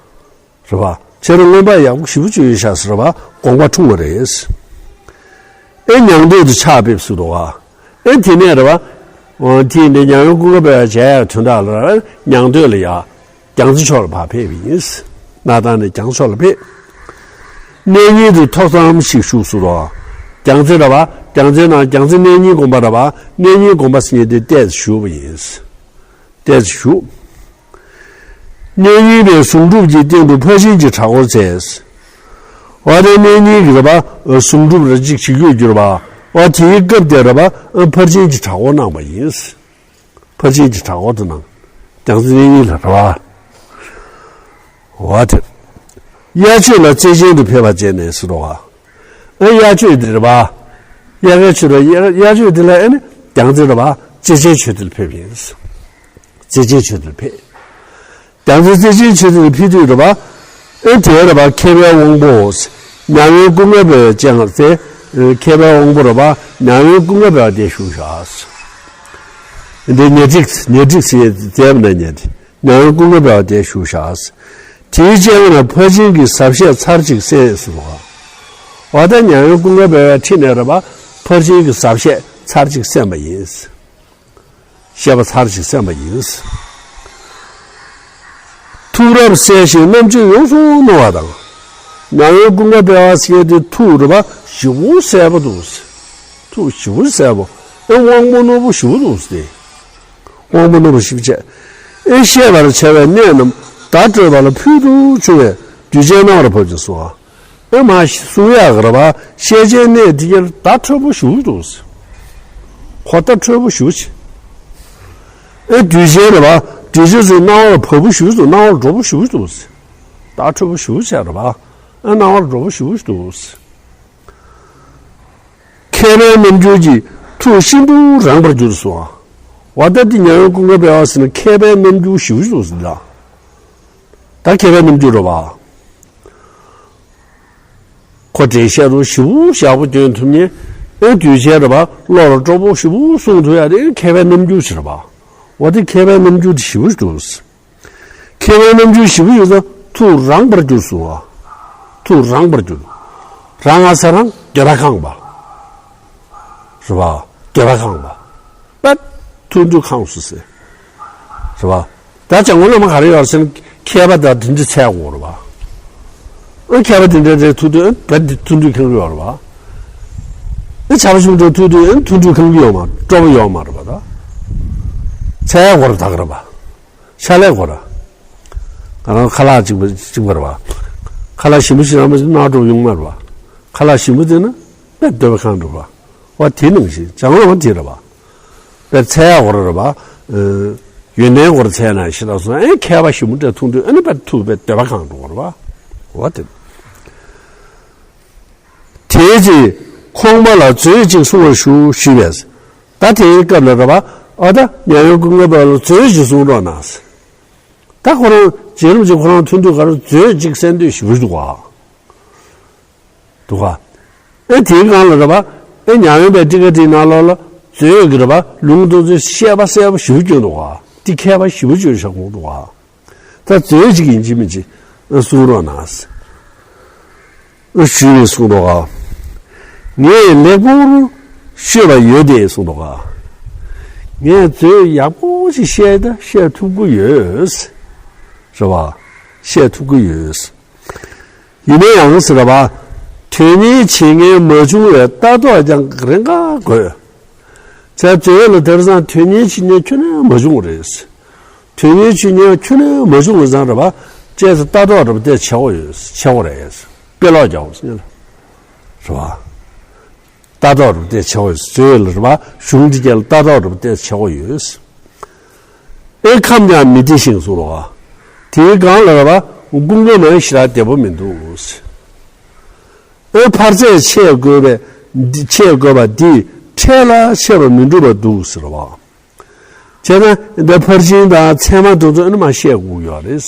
རེད་པ། ཁྱེད་རང་སྔོན་པ་ཡག་པོ་ཞེ་པོ་བརྗོད་ཡོད་ཤག་ཟེར་བ་དགོངས་པ་འཁྲུངས་པ་རེད། ཨེ་མྱང་འདོད་དུ་ཕྱག་ཕེབས་སུ་འདུག་བ། ཨེ་དེ་ནས་རེད་བ། འོ་དེ་འདི་མྱ་ངན་ཀུན་དགའ་བོས་མཇལ་ཡག་དོན་དག་ལ་མྱང་འདོད་ལ་ཡ། རྒྱལ་རྩེ་ཕྱོགས་ལ་ཕར་ཕེབས་པ་ཡིན། སྣར་ཐང་ནས་རྒྱལ་རྩེ་ཕྱོགས་ལ་ཕེབས། གནས་རྙིང་དུ་ཐོག་ཙམ་ཞིག་བཞུགས་སུ་འདུག་རྒྱལ་རྩེ་རེད་བ། རྒྱལ་རྩེ་ནང་རྒྱལ་རྩེ་གནས་རྙིང་དགོན་པ་རེད་བ། གནས་རྙིང་དགོན་པ་ཟེར་མཁན་དེ་ཏོག་ཙམ་བཞུགས་པ་ཡིན། ཏོག་ཙམ་བཞུགས། གནས་རྙིང་པའི་གཟུངས་སྒྲུབ་ཀྱི་སྟེང་དུ་ཕར་ཕྱིན་གྱི་གྲྭ་སྐོར་མཛད། འོ་དེ་གནས་རྙིང་གི་རེད་པ། གཟུངས་སྒྲུབ་རེ་གཅིག་བྱེད་རྒྱུ་གྱུར་པ། འོ་དེའི་སྐབས་དེ་རེད་པ། ཕར་ཕྱིན་གྱི་གྲྭ་སྐོར་གནང་བ་ཡིན། ཕར་ཕྱིན་གྱི་གྲྭ་སྐོར་དུ་གནང་། རྒྱལ་རྩེ་གནས་རྙིང་ལ་རེད་པ། འོ་དེ། དབྱར་ཆོས་ལ་རྩེ་ཆེན་དུ་ཕེབས་པ་བཅས་ནས་སུ་རོ་བ། ཨ་དབྱར་ཆོས་འདི་རེད་པ། དབྱར་ཁའི་ཆོས་ར་དབྱར་དབྱར་ཆོས་འདི་ལ་ཨ་ནི་རྒྱལ་རྩེ་རེད་པ། རྩེ་ཆེན་ཆོས་སྡེ་ལ་ཕེབས་ཡིན། རྩེ་ཆེན་ཆོས་སྡེ་ལ་ཕེབས། རྒྱལ་རྩེ་རྩེ་ཆེན་ཆོས་སྡེ་ལ་ཕེབས་དུས་རེད་པ། ཨེ་དེ་རེད་པ། མཁས་པའི་དབང་པོ། མྱ་ངན་ཀུན་དགའ་བོས་སྤྱན་སྔར་བཙལ། མཁས་པའི་དབང་པོ་རེད་པ། མྱ་ངན་ཀུན་དགའ་བོ་དེ་བཞུགས་ཤག་འདི་ཉ་ཁྲིག་ཉ་ཁྲིག་ཟེར་མཛད་པ་ན་ཉན་ཏེ། མྱ་ངན་ཀུན་དགའ་བོ་དེ་བཞུགས་ཤག་དེའི་སྤྱན་སྔར་ཕར་ཕྱིན་གྱི་ཟབ་བཤད་ཚར་གཅིག་གསན་སོང་བ། འོ་ད་མྱ་ངན་ཀུན་དགའ་བོའི་ཁྲིད་ནས་རེད་པ། ཕར་ཕྱིན་གྱི་ཟབ་བཤད་ཚར་གཅིག་གསན་པ་ཡིན། བཤད་པ་ཚར་གཅིག་གསན་པ་ཡིན། ཐུགས་རབ་གསལ་ཞིང་རྣམ་དཔྱོད་ཡོངས་སུ་རྣོ་བ་དང་། མྱ་ངན་ཀུན་དགའ་བོ་ཟེར་དེ་ཐུགས་རེད་པ། ཞེ་པོ་གསལ་པོ་འདུག་ཐུགས་ཞེ་པོ་གསལ་པོ། ཨེ་དབང་པོ་རྣོན་པོ་ཞེ་པོ་འདུག་སྟེ། དབང་པོ་རྣོན་པོ་ཞེ་པོ་བྱས། ཨེ་བཤད་པར་བྱ་བའི་གནས་རྣམས་བརྡ་སྤྲོད་པ་ལ་ཕུལ་དུ་བྱུང་བས་གདུལ་བྱའི་སྣང་བར་བབ་ཅིང་གསུངས་པ། ཨེ་མ་གསུང་ཡག་གི་རེད་པ། བཤད་བྱའི་གནས་དེ་གར་བརྡ་འཕྲོད་པོ་ཞེ་པོ་འདུག་གོ་བརྡ་འཕྲོད་པོ་ཞེ་པོ་བྱས། ཨེ་གདུལ་བྱའི་རེད་པ། གདུལ་བྱ་ཚོའི་སྣང་བར་བབ་པོ་ཞེ་པོ་འདུག་སྣང་བར་འགྲོ་པོ་ཞེ་པོ་འདུག་བརྡ་འཕྲོད་པོ་ཞེ་པོ་བྱས་རེད་པ། ཨེ་སྣང་བར་འགྲོ་པོ་ཞེ་པོ་འདུག་མཁས་པའི་རྣམ་འགྱུར་གྱིས་ཐུགས་ཤིན་ཏུ་རངས་པར་གྱུར་སོང་བ། འོ་ད་འདི་མྱ་ངན་ཀུན་དགའ་བོ་ཟེར་ན་མཁས་པའི་རྣམ་འགྱུར་ཞེ་པོ་ཞིག་འདུག་ཟེར་ད། ད་མཁས་པའི་རྣམ་འགྱུར་རེད་པ། ཁོ་འགྲེལ་བཤད་རུ་ཞེ་པོ་ཞེ་པོ་སྐྱོན་ཐུབ་མཁན། ཨེ་གདུལ་བྱའི་རེད་པ། བློ་ལ་སྤྲོ་པོ་ཞེ་པོ་གསུང་ཐུབ་ཡ་དེ་མཁས་པའི་རྣམ་འགྱུར་ཞིག་རེད་པ། འོ་དེ་མཁས་པའི་རྣམ་འགྱུར་དེ་ཞེ་པོ་ཞིག་འདུག་མཁས་པའི་རྣམ་འགྱུར་ཞེ་པོ་ཡོད་ཙང་ཐུགས་རངས་པར་གྱུར་སོང་བ། ཐུགས་རངས་པར་གྱུར། རངས་ང་ཟེར་རང་འདོད་པ་ཁེངས་པ། རེད་པ། འདོད་པ་ཁེངས་པ། པད། ཐུགས་འདོད་ཁེངས་སོང་ཟེར། རེད་པ། ད་བྱ་ངོ་ལ་མ་ག་རེ་ཡོད་ཟེར་ན་མཁས་པ་དང་དེ་འདྲ་འཚལ་དགོས་རེད་པ། ཨ་མཁས་པ་དེ་འདྲ་འདྲ་ཐུག་དུས་ཨ་པད་འདི་ཐུགས་འདོད་ཁེངས་ཡོད་རེད་པ། ཨ་བྱ་བ་ཞིམ་འདྲ་ཐུག་དུས་ཨ་ཐུགས་འདོད་ཁེངས་ཡོད་མ་སྤྲོ་པོ་ཡོད་མ་རེད་པ་ད། འཚལ་དགོས་རེད་ད་ག་རེད་པ། ཕྱག་ལས་དགོས་ར། ང་རང་ཁ་ལག་གཅིག་པ་གཅིག་པ་རེད་བ། ཁ་ལག་ཞིམ་པོ་ཞིག་རག་མ་ཞིག་སྣང་འགྲོ་ཡོང་མ་རེད་བ། ཁ་ལག་ཞིམ་པོ་དེ་ན་དཔེ་འདོད་པ་ཁེངས་འགྲོ་བ། བ་དེ་ནང་བཞིན་བྱ་ངོ་ལ་མ་དེ་རེད་བ། དཔེ་འཚལ་ཡག་དགོས་ར་རེད་བ། ཡོན་ཏན་དགོས་ར་འཚལ་ན་ཞེ་དྲག་སོང་ཨེ་མཁས་པ་ཞིམ་པོ་འདྲ་ཐུག་དུས་ཨ་ནི་དཔེ་ཐུག་དཔེ་འདོད་པ་ཁེངས་འགྲོ་བ་རེད་བ། བ་དེ། དེའི་རྗེས་ ཁོང་པ་ལ་མཛོད་ཅིག་གསུང་བར་ཞུ་ཞུས་པས། ད་དེའི་སྐབས་ལ་རེད་པ། ཨ་ད་མྱ་ངན་ཀུན་དགའ་བོ་ལ་མཛོད་ཅིག་གསུང་རོགས་གནང་། ད་ཁོ་རང་རྗེ་རིན་པོ་ཆེ་ཁོ་རང་ཐུག་དུས་ག་རེ་མཛོད་ཅིག་གསན་འདོད་ཞུ་གི་འདུག་ག་འདུག་ག་ཨེ་དེའི་སྒང་ལ་རེད་པ། ཨེ་མྱ་ངན་པའི་ཊཱི་ཀ་ཊཱིཀ་ནང་ལོགས་ལ་མཛོད་ཀྱི་རེད་པ། ལུང་དེ་ཚོའི་བཤད་པ་གསལ་པོ་ཞེ་པོ་བསྐྱོན་འདུག་ག་དེ་མཁས་པ་ཞེ་པོ་བྱས་བཞག་གོ་འདུག་ག་ད་མཛོད་ཅིག་ཡིན་གཅིག་མིན་གཅིག་གསུང་རོགས་གནང་། ཞུས་ནས་གསུངས་འདུག་ག་ངས་ལེགས་པོར་ཤོད་པ་ཡོད་དེ་གསུངས་འདུག་ག་ངས་མཛོད་ཡག་པོ་ཞིག་བཤད་ད་བཤད་ཐུབ་ཀྱི་ཡོད། རེད་པ། བཤད་ཐུབ་ཀྱི་ཡོད། ཡིན་ན་ཡང་ཟེར་བ། དོན་གཉེར་བྱེད་མཁན་མ་བྱུང་བའི་ལྟ་རྟོག་ཀྱང་རེ་འགའ་དགོས། བྱས་ཙང་ལ་དེང་སང་དོན་གཉེར་བྱེད་མཁན་ཁྱོན་ནས་མ་བྱུང་བ་རེད། དོན་གཉེར་བྱེད་མཁན་ཁྱོན་ནས་མ་བྱུང་བ་ཙང་རེད་པ། བྱས་ཙང་ལྟ་རྟོག་རེད་པ་དེ་བྱེད་དགོས་ཡོད་བྱེད་དགོས་རེད། དཔེ་ཀློག་རྒྱག་དགོས་རེད་པ། ལྟ་རྟོག་རེད་པ་དེ་བྱེད་དགོས་ཡོད། མཛོད་ལ་རེད་པ་གཞུང་འདི་ག་ལ་ལྟ་རྟོག་རེད་པ་དེ་བྱེད་དགོས་ཡོད། ཨེ་ཁམས་ཀྱང་མི་བདེ་ཞིང་གསུངས་རོ། དེའི་སྒང་ལ་རེད་པ་ཀུན་དགའ་མ་ཡིན་ཞེ་དྲག་བདེ་པོ་མི་འདུག་ཨེ་འཕར་ཚད་ཆེ་དགོས་པས་འདི་ཆེ་དགོས་པ་འདི་འཕྲལ་ལ་ཆེ་བ་མི་འགྲུབ་པ་འདུག་ཟེར་བ། བྱས་ན་འདི་ཕར་ཕྱིན་དང་ཚད་མ་དེ་ཚོ་ཨེ་ནི་མ་བཤད་དགོས་ཡོད་རེད།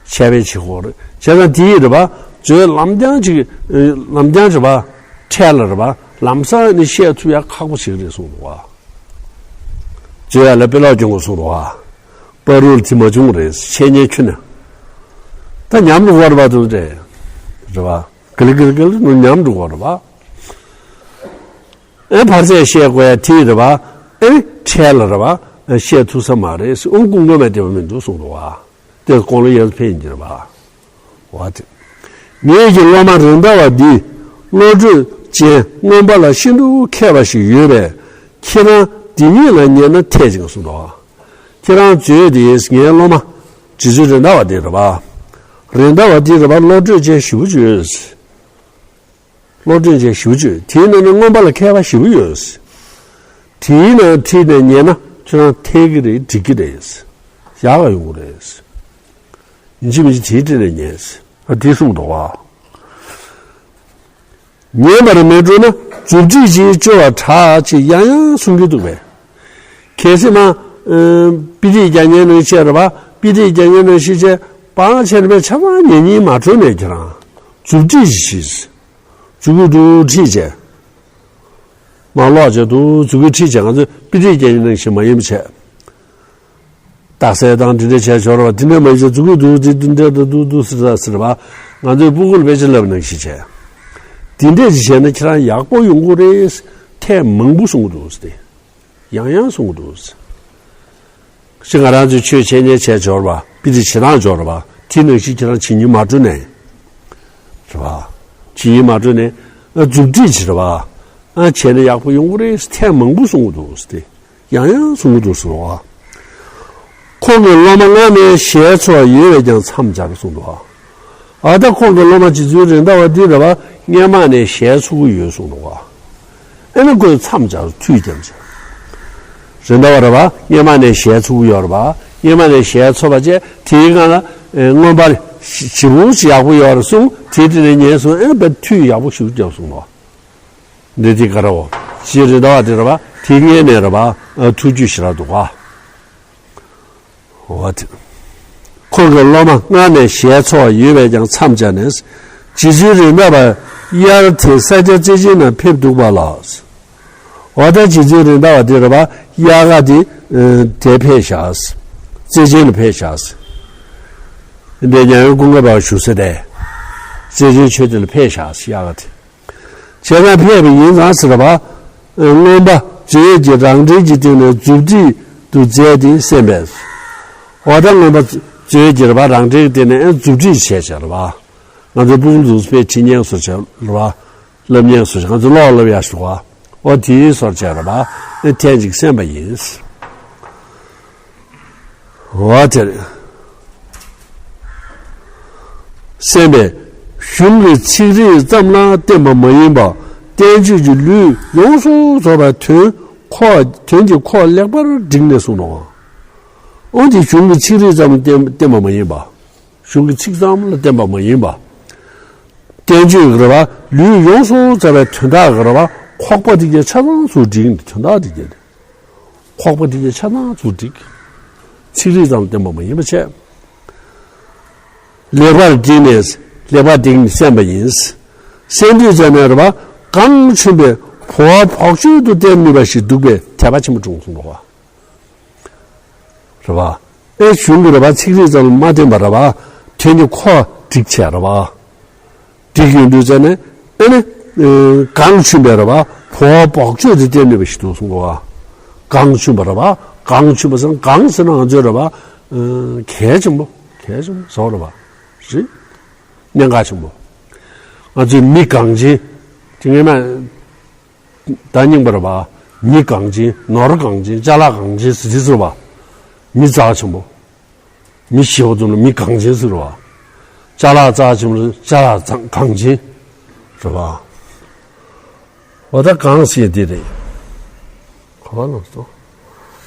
འཆད་སྤེལ་བྱེད་དགོས་རེད། བྱས་ཙང་དེ་ཡིས་རེད་པ། མཛོད་ལམ་རྐྱང་ཅིག་ལམ་རྐྱང་རེད་པ། འཕྲལ་ལ་རེད་པ། ལམ་སང་ནི་བཤད་ཐུབ་ཡ་ཁག་པོ་ཞིག་རེད་གསུངས་འདུག་ག་མཛོད་ཡ་ལ་དཔེ་ཀློག་སྐྱོན་དགོས་གསུངས་འདུག་ག་བར་དུ་དེ་མ་བྱུང་རེད། འཆད་ཉན་ཁྱོན་ནས། ད་ཉམས་འགྲོ་གི་རེད་པ་དེ་རེད། རེད་པ། ག་ལེ་ག་ལེ་ག་ལེ་ནོར་ཉམས་འགྲོ་གི་རེད་པ། ཨེ་འཕར་ཚད་བཤད་དགོས་ཡ་དེ་རེད་པ། ཨེ་འཕྲལ་ལ་རེད་པ། བཤད་ཐུབ་ས་མ་རེད། ཨོ་ཀུན་དགའ་མ་བདེ་པོ་མི་འདུག་གསུངས་འདུག་ག་དེ་དགོང་ལ་ཡར་ཕེབས་ཡིན་གྱི་རེད་པ། འོ་དེ། ངེད་ཀྱི་སློབ་མ་རེད་མདའ་བ་འདི་བློ་གྲོས་ཅན་མངོན་པ་ལ་ཤིན་ཏུ་མཁས་པ་ཞིག་ཡོད་པས་ཁྱེད་རང་འདི་ཉིད་ལ་ཉན་ན་འཐད་ཅིང་གསུངས་འདུག་ཁྱེད་རང་མཛོད་དེ་ངའི་སློབ་མ་རྗེ་བཙུན་རེད་མདའ་བ་འདི་རེད་པ། རེད་མདའ་བ་འདི་རེད་པ་བློ་གྲོས་ཅན་ཞེ་པོ་ཅིག་ཡོད། བློ་གྲོས་ཅན་ཞེ་པོ་ཅིག་ཡོད། དེའི་ནང་ནས་མངོན་པ་ལ་མཁས་པ་ཞེ་པོ་ཡོད། དེའི་ནང་ཁྲིད་ནས་ཉན་ན་ཁྱོད་རང་འཐད་ཀྱི་རེད་འགྲིག་གི་རེད། ཡག་ག་ཡོང་གི་རེད། ཡིན་གཅིག་མིན་གཅིག་དེའི་ཁྲིད་ནས་ཉན། ཨ་དེ་གསུངས་འདུག་ག་ཉན་པར་མི་འགྲོ་ན་མཛུབ་ཁྲིད་ཅིག་བཅོལ་བར་གྲགས་ཅེས་ཡང་ཡང་གསུང་གི་འདུག་པས། གལ་སྲིད་མ། ཨ་དཔེ་ཁྲིད་རྒྱག་མཁན་ནང་བཞིན་རེད་པ། དཔེ་ཁྲིད་རྒྱག་མཁན་ནང་བཞིན་བྱས་པང་ཆེན་པས་ཆ་ཚང་ཉན་སྙིང་མ་བྲོ་ནས་ཁྱེད་རང་མཛུབ་ཁྲིད་ཅིག་བྱེད། མཛུབ་གུ་འདུག་ཁྲིད་བྱས། མ་ཀློག་བྱས་འདུག་མཛུབ་གུ་ཁྲིད་བྱས། ང་ཚོས་དཔེ་ཁྲིད་རྒྱག་མཁན་ནང་བཞིན་མ་ཡིན་པ་བྱས། རྟགས་གསལ་དང་འདི་འདྲ་བྱས་འབྱོར་བ་འདི་འདྲ་མ་ཡིན་ཅེས་མཛུབ་གུ་འདུག་འདི་འདི་འདྲ་འདུག་འདུག་འདུག་ཟེར་ཟེར་བ། ང་ཚོའི་སྤུ་གུ་ལ་དཔེ་ཆ་བསླབ་ནང་བཞིན་བྱས། འདི་འདྲས་ཅིག་བྱས་ན་ཁྱེད་རང་ཡག་པོ་ཡོང་གི་རེད། ཐེངས་མང་པོ་གསུང་གི་འདུག་ཟེར་ཏེ། ཡང་ཡང་གསུང་གི་འདུག་ཟེར། ཅིག་ང་རང་ཚོས་ཆོས་འཆད་ཉན་བྱས་འབྱོར་བ་དཔེ་ཁྲིད་བྱེད་སྟངས་འབྱོར་བ་དེ་ནང་བཞིན་ཁྱེད་རང་བྱེད་སྙིང་མ་བྲོ་ནས། རེད་པ། བྱེད་སྙིང་མ་བྲོ་ནས། ཨ་མཛུབ་ཁྲིད་ཅིག་རེད་པ། ཨ་བྱས་ན་ཡག་པོ་ཡོང་གི་རེད་ཐེངས་མང་པོ་གསུང་གི་འདུག་ཟེར་ཏེ། ཡང་ཡང་གསུང་གི་འདུག་ཟེར་བ། ཁོང་གི་སློབ་མ་སྔར་ནས་ཞལ་འཚོ་བ་ཡོད་པས་ཀྱང་མཚམས་སྦྱར་གསུངས་འདུག་ཨ་ད་ཁོང་གི་སློབ་མ་རྗེ་བཙུན་རེད་མདའ་བ་འདི་རེད་པ། སྔོན་མ་ནས་ཞལ་འཚོ་གི་ཡོད་གསུངས་འདུག་ཨ་ནི་ཁོས་མཚམས་སྦྱར་དུས་ཀྱང་བྱས། རེད་མདའ་བ་རེད་པ། སྔོན་མ་ནས་ཞལ་འཚོ་གི་ཡོད་རེད་པ། སྔོན་མ་ནས་ཞལ་འཚོ་བ་བྱས་དེའི་སྒང་ལ་སྔོན་པ་ཞེ་པོ་ཞིག་ཡག་པོ་ཡོད་རེད་གསུངས། དེའི་དེ་ནས་ཉན་སོང་ཨེ་བས་དུས་ཡག་པོ་ཞིག་བརྒྱབ་སོང་ལོ། འདི་དེ་ག་རེ་བ། ཞེས་རེད་མདའ་བ་དེ་རེད་པ། དེ་སྔོན་ནས་རེད་པ། ཐུགས་རྒྱུས་ཞེ་དྲག་འདུག་ག་འོ་དེ། ཁོང་གི་སློབ་མ་སྔར་ནས་ཞལ་འཚོ་བ་ཡོད་པས་ཀྱང་མཚམས་སྦྱར་ནས། རྗེ་བཙུན་རེད་མདའ་བ་དབྱར་དེ་ས་སྐྱ་རྩེ་ཆེན་ན་ཕེབས་འདུག་པ་ལགས། འོ་ད་རྗེ་བཙུན་རེད་མདའ་བ་དེ་རེད་པ། དབྱར་ཁ་དེ་དེ་ཕེབས་བཞག་རྩེ་ཆེན་ལ་ཕེབས་བཞག་འདི་མྱ་ངན་ཀུན་དགའ་བ་བཞུགས་ས་དེ། རྩེ་ཆེན་ཆོས་སྡེ་ལ་ཕེབས་བཞག་དབྱར་ཁ་དེ། བྱས་ཙང་ཕེབས་པ་ཡིན་ཙང་ཟེར་བ། མངོན་པ་མཛོད་ཀྱི་རང་འགྲེལ་གྱི་སྟེང་ནས་མཛུབ་ཁྲིད་དུ་མཛད་དེ་གསན་པས། འོ་ད་མངོན་པ་མཛོད་ཀྱི་རེད་པ། རང་འགྲེལ་གྱི་སྟེང་ནས་མཛུབ་ཁྲིད་བྱས་བྱས་རེད་པ། ང་ཚོའི་སྤུ་གུ་ཚོས་དཔེ་ཁྲིད་མཁན་སོགས་བྱས་རེད་པ། བསླབ་མཁན་སོགས་བྱས་ང་ཚོས་ཀློག་བསླབ་ཡག་ཞུ་བ། འོ་དེའི་སོར་བྱས་རེད་པ། ཐེངས་གཅིག་གསན་པ་ཡིན། འོ་དེར། གསན་པས། གཞུང་གི་ཚིག་རིས་ཙམ་ལ་བརྟེན་པ་མ་ཡིན་པ། བསྟན་བཅོས་ཀྱི་ལུས་ཡོངས་སུ་རྫོགས་པའི་དོན་ཁོག་དོན་གྱི་ཁོག་ལེགས་པར་བསྒྲིགས་ནས་གསུངས་ནོ། འོན་ཏེ་གཞུང་གི་ཚིག་རིས་ཙམ་ལ་བརྟེན་བརྟེན་པ་མ་ཡིན་པ། གཞུང་གི་ཚིག་ཙམ་ལ་བརྟེན་པ་མ་ཡིན་པ། བསྟན་བཅོས་ཀྱི་རེད་བ། ལུས་ཡོངས་སུ་བཙའ་བའི་དོན་དག་གི་རེད་བ། ཁོག་པ་དེ་གའི་ཆ་ཚང་ཚུར་བསྒྲིགས་ནས། དོན་དག་དེ་གའི་ཁོག་པ་དེ་གའི་ཆ་ཚང་ཚུར་བསྒྲིགས། ཚིག་རིས་ཙམ་བསྟན་པ་མ་ཡིན་པ་བྱས། ལེགས་པར་བསྒྲིགས་ནས། ལེགས་པར་བསྒྲིགས་ནས་གསན་པ་ཡིན། གསན་དུས་ཙམ་ནས་རེད་བ། གང་བྱུང་བའི་གོ་བ་བོགས་ཆོས་དུ་བསྟན་ནུས་པ་ཞིག་འདུག་པས་དད་པ་ཆེན་པོ་འཁྲུངས་གསུངས་པ། རེད་བ། ཨེ་གཞུང་གི་རེད་བ། ཚིག་རིས་ཙམ་མ་བསྟན་པ་རེད་བ། དོན་གྱི་ཁོ་བསྒྲིགས་བྱས་རེད་བ། བསྒྲིགས་ཡོང་དུས་ཙམ་ནས་ཨེ་ནི། ཨེ་གང་བྱུང་བའི་རེད་བ། གོ་བ་བོགས་ཆོས་དུ་བསྟན་ནུས་པ་ཞིག་འདུག་གསུངས་པ། གང་བྱུང་བ་རེད་བ། གང་བྱུང་བ་ཟེར་ན། གང་ཟེར་ན་ང་ཚོའི་རེད་བ། ཨེ་གལ་ཆེན་པོ། གལ་ཆེན་པོ་ཟེར་བ་རེད་བ། རེད། གནད་འགག་ཆེན་པོ། ང་ཚོའི་མི་གངས་ཅན་དེ་སྔས་མ། ད་རྙིང་པ་རེད་བ། མི་གངས་ཅན། ནོར་གངས་ཅན། ཅ་ལག་གངས་ཅན་ཟེར་དུས་ཙམ་པ། མི་རྩ་ཆེན་པོ། མི་ཞེ་པོ་ཙམ་ལ་མི་གངས་ཅན་ཟེར་བ། ཅ་ལག་རྩ་ཆེན་པོ་ལ་ཅ་ལག་གངས་ཅན་རེད་བ། འོ་ད་གང་ཟེར་དེ་རེད། ག་པར་ལབ་སོང་།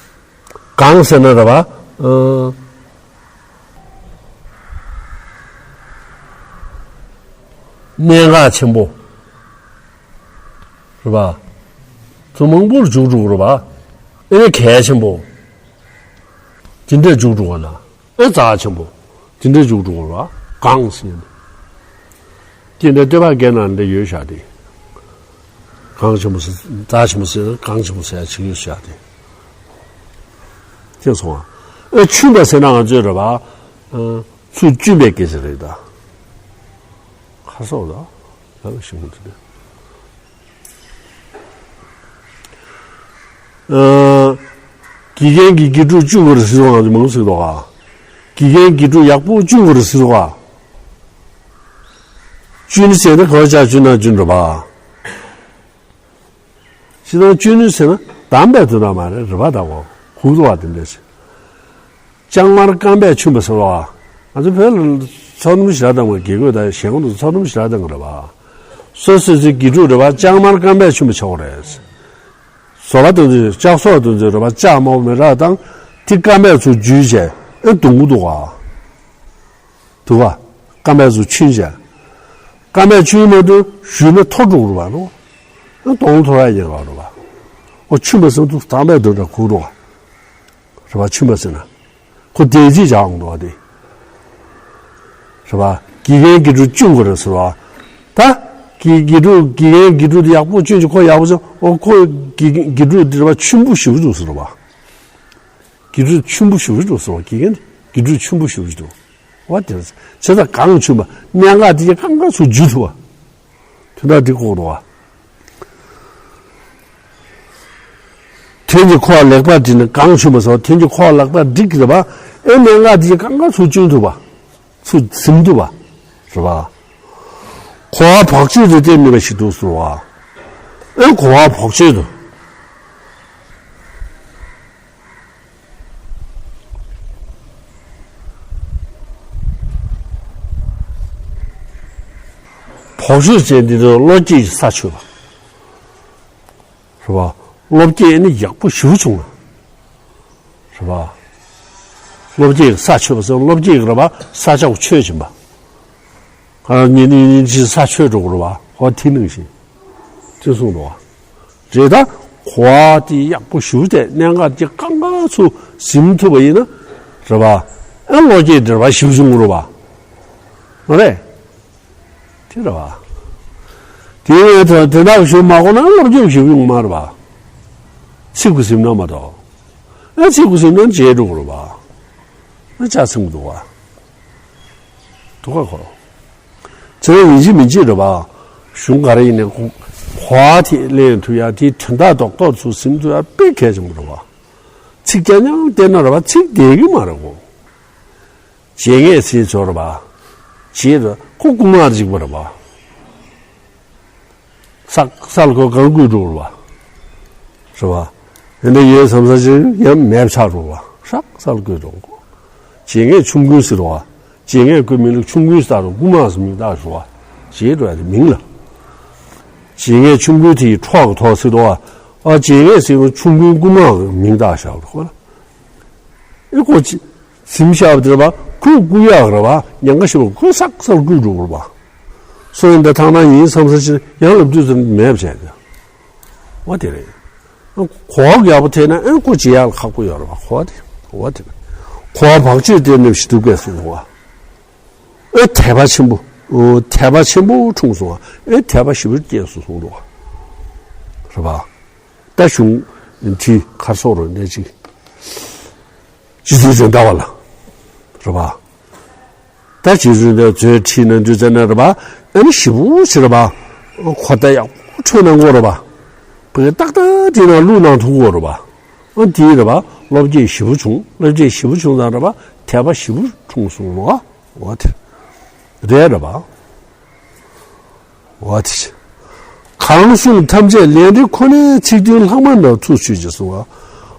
གང་ཟེར་ན་རེད་བ། ཨ། གནད་འགག་ཆེན་པོ། རེད་བ། ཚོ་མང་པོར་འཇུག་འགྲོ་གི་རེད་བ། ཨེ་གལ་ཆེན་པོ། དེ་འདྲ་འཇུག་འགྲོ་གི་ན། ཨེ་རྩ་ཆེན་པོ། དེ་འདྲ་འཇུག་འགྲོ་གི་རེད་བ། གང་ཟེར་ནས། དེ་འདྲ་བསྟོད་པ་རྒྱན་ནང་འདྲ་ཡོད་བཞག་དེ། གང་ཆེན་པོ་ཟེར། རྩ་ཆེན་པོ་ཟེར། གང་ཆེན་པོ་ཟེར་ཡ་ཅིག་ཡོད་བཞག་དེ། དེ་སོང་བ། ཨེ་ཆུན་པ་ཟེར་ན་ང་ཚོས་རེད་བ། ཨ། ཚུར་བཅུན་པའི་སྐད་ཆ་རེད་ད། ཁ་སོགས་ལ། ལ་ལ་ཞིག་མ་ཐུབ་པས། ཨ། དགེ་རྒན་གྱིས་དགེ་ཕྲུག་བཅུ་དགོས་རེད་ཟེར་བ་ང་ཚོ་མང་ཟེར་འདུག་ག། དགེ་རྒན་དགེ་ཕྲུག་ཡག་པོ་བཅུ་དགོས་རེད་ཟེར་འདུག་ག། བཅུན་ཟེར་ན་ག་བ་ཅག་བཅུན་ན་བཅུན་རེད་པ། ཅི་ལྟར་བཅུན་ཟེར་ན་བསྡམས་པའི་དོན་དག་མ་རེད། རེད་པ། ད་གོ་ཧུག་ཏུ་བ་དེ་འདྲ་ཞིག། ལྕང་མར་སྐམ་པས་ཆུན་པ་ཟེར་བ། ང་ཚོ་བོད་ལ་ཚོགས་འདུ་ཞེ་དྲག་བཏང་བ། དགེ་བསྐོས་དང་ཞལ་འཁོན་དུ་ཚོགས་འདུ་ཞེ་དྲག་བཏང་གི་རེད་པ། སོ་སོ་སོའི་དགེ་ཕྲུག་རེད་པ། ལྕང་མར་སྐམ་པས་ཆུན་པ་ཆགས་པ་རེད། བཟོ་པ་དེ་ཚོས། ལྕགས་བཟོ་པ་དེ་ཚོས་རེད་པ། ལྕགས་དམར་པོ་མེ་སྲེག་བཏང་། དེ་སྐམ་པས་ཚུར་འཇུས་བྱས། ཨེ་བརྡུང་གི་འདུག་ག། འདུག་ག། སྐམ་པས་ཚུར་ཆུན་བྱས། སྐམ་པས་ཆུན་མ་བརྡུང་། བཞུས་ན་འཐོར་འགྲོ་གི་རེད་པ། ཨེ་གདོང་འཐོར་ཡ་ཡིན་པ་རེད་པ། འོ་ཆུན་པ་ཟེར་དུས་བསྡམས་པའི་དོན་དག་གོ་འགྲོ་ག། རེད་པ། ཆུན་པ་ཟེར་ན། ཁོ་དེ་རྩིས་བྱ་འོང་འདུག་བ་དེ། རེད་པ། དགེ་རྒན་དགེ་ཕྲུག་བཅུ་དགོས་རེད་ཟེར་བ། ད་དགེ་དགེ་ཕྲུག་དགེ་རྒན་དགེ་ཕྲུག་དེ་ཡག་པོ་བཅུན་བྱས། ཁོ་ཡག་པོ་བྱུང་། འོ་ཁོ་དགེ་དགེ་ཕྲུག་དེ་རེད་པ། ཆུན་པོ་ཞེ་པོ་འདུག་ཟེར་བ། དགེ་ཕྲུག་ཆུན་པོ་ཞེ་པོ་འདུག་ཟེར་བ། དགེ་རྒན་དགེ་ཕྲུག་ཆུན་པོ་ཞེ་པོ་འདུག་བ། དེ་བྱས་ཙང་གང་ཆུན་པ། གནད་འགག་དེ་གའི་གང་ག་ཚུར་འཇུ་ཐུབ་པ། དོན་དག་འདི་གོ་འགྲོ་བ། དོན་གྱི་ཁོ་བ་ལེགས་པར་བསྒྲིགས་ནས། གང་ཆུན་པ་ཟེར་བ། དོན་གྱི་ཁོ་བ་ལེགས་པར་བསྒྲིགས་ཀྱི་རེད་པ། ཨེ་གནད་འགག་དེ་གང་ག་ཚུར་བཅུན་ཐུབ་པ། ཚུར་ཟིན་ཐུབ་པ། རེད་པ། གོ་བ་བོགས་ཆོས་དུ་བསྟན་ནུས་པ་ཞིག་འདུག་ཟེར་བ། ཨེ་གོ་བ་བོགས་ཆོས་དུ། བོགས་ཆོས་ཅན་འདི་ནི་བློ་སྐྱེད་ཀྱི་ས་ཆོད་པ། རེད་པ། བློ་སྐྱེད་ནི་ཡག་པོ་ཞེ་པོ་བྱུང་བ། རེད་པ། བློ་སྐྱེད་ཀྱི་ས་ཆོད་པ་ཟེར། བློ་སྐྱེད་ཀྱི་རེད་པ། ས་ཆ་གོ་ཆོད་ཕྱིན་པ། ཨ་ནི་ནི་ནི་ཅི་ས་ཆོད་འགྲོ་གི་རེད་པ། ཧོ་དེ་ནང་བཞིན། དེ་གསུངས་འདུག་བ། རེད་ད། གོ་བ་དེ་ཡག་པོ་ཞེ་པོ་བསྟན། གནད་འགག་དེ་གང་ག་ཚུར་ཟིན་ཐུབ་པ་ཡིན་ན། རེད་པ། ཨ་བློ་སྐྱེད་འདི་རེད་པ། ཞེ་པོ་བྱུང་གི་རེད་པ། མ་རེད། དེ་རེད་པ། དེ་ཡང་དེ་དེ་དག་ཞུ་མ་དགོས་ན་བློ་སྐྱེད་ཞུ་ཡོང་མ་རེད་པ། ཚིག་གུ་ཟིན་ན་མ་གཏོགས། ཨ་ཚིག་གུ་ཟིན་ན་བརྗེད་འགྲོ་གི་རེད་པ། ཨ་ཆ་ཚིག་མི་འདུག་པ། འདུག་ག་གོ། ཚེ་རིང་ཡིན་གཅིག་མིན་གཅིག་རེད་པ། གཞུང་ག་རེ་ཡིན་ནའི་གོ་གོ་བ་དེ་ལེན་ཐུབ་ཡ། དེའི་དོན་དག་རྡོག་རྡོག་ཚུར་ཟིན་ཐུབ་ཡ་དཔེ་གལ་ཆེན་པོ་རེད་པ། ཚིག་རྐྱང་རྐྱང་བལྟས་ན་རེད་པ། ཚིག་བསྡད་ཀྱི་མ་རེད་གོ། བྱེད་ངེས་ཟེར་ཚོ་རེད་པ། བྱེད་རེད། ཁོ་རྐུན་མ་གཅིག་པ་རེད་པ། ཧྲག་ས་ལ་ཁོ་གང་བརྐུས་འགྲོ་རེད་པ། རེད་པ། དེ་འདྲ་ཡོད་བསམ་ས་ཅིག་ཡང་མེད་ཆགས་འགྲོ་རེད་པ། ཧྲག་ས་ལ་བརྐུས་འགྲོ་གོ། བྱེད་ངེས་ཆོམ་རྐུན་ཟེར་རེད་པ། བྱེད་ངེས་ཁོའི་མིང་ལ་ཆོམ་རྐུན་ཟེར་རེད། རྐུན་མ་ཟེར་མིང་བཏགས་ཞུ་བ། བྱེད་འགྲོ་ཡ་དེ་མིང་ལ། བྱེད་ངེས་ཆོམ་རྐུན་དེ་ཡི་ཁྲོག་གི་ཐོག་ཟེར་རེད་པ། ཨ་བྱེད་ངེས་ཟེར་ཁོ་ཆོམ་རྐུན་རྐུན་མ་གི་མིང་བཏགས་བཞག་རེད་པ། ཨེ་ཁོ་ཅི། ཟིན་བཞག་པ་དེ་རེད་པ། ཁོས་རྐུ་ཡག་རེད་པ། ཉེན་ཁ་ཞིག་པ། ཁོས་ཧྲག་ས་ལ་བརྐུས་འགྲོ་གི་རེད་པ། སོ་ཡིན་ད་ཐང་ན་ཡིན་བསམ་ས་ཕྱིན་ཡང་ལབ་དུས་ཙམ་མེད་པ་བྱས་ཀྱང་། འོ་དེ་རེད། གོ་བ་ཡག་པོ་ཐེབས་ན་ཨེ་ཀོ་ཅི་ཡག་ལ་ཁག་པོ་ཡོད་རེད་བ། གོ་བ་དེ་གོ་བ་དེ་གོ་བ་བག་ཆོད་དེ་ནས་ཞིག་སྡུག་པས་གསུངས་འདུག་བ། ཨེ་དད་པ་ཆེན་པོ། ཨོ་དད་པ་ཆེན་པོ་འཁྲུངས་སོང་བ། ཨེ་དད་པ་ཞེ་པོ་སྐྱེས་སོང་གསུངས་འདུག་བ། རེད་བ། ད་གཞུང་དེ་གར་སོགས་རོ་གནས་ཅིག་རྗེ་བཙུན་རེད་མདའ་བ་ལ། རེད་བ། ད་རྗེ་བཙུན་རེད་མདའ་བའི་ཁྲིད་ན་འདུས་ཚེ་ན་རེད་བ། ཨ་ནི་ཞེ་པོ་ཞིག་རེད་བ། ཁོ་ད་ཡག་པོ་འཕྲོད་གནང་གོ་རེད་བ། བོད་ཏག་ཏག་དེ་ན་བླུག་གནང་ཐུབ་གོ་རེད་བ། ཨ་དེའི་རེད་བ། བློ་སྐྱེད་ཞེ་པོ་བྱུང་། བློ་སྐྱེད་ཞེ་པོ་བྱུང་ཙང་རེད་བ། དད་པ་ཞེ་པོ་འཁྲུངས་སོང་རེད་བ། འོ་དེ་རེད་རེད་བ། འོ་དེ། གང་གསུང་ཐམས་ཅད་ལན་རེ་ཁོ་ནའི་ཚིག་དོན་ལྷག་མ་ན་ཐུགས་ཆུད་ཅེས་གསུང་བ།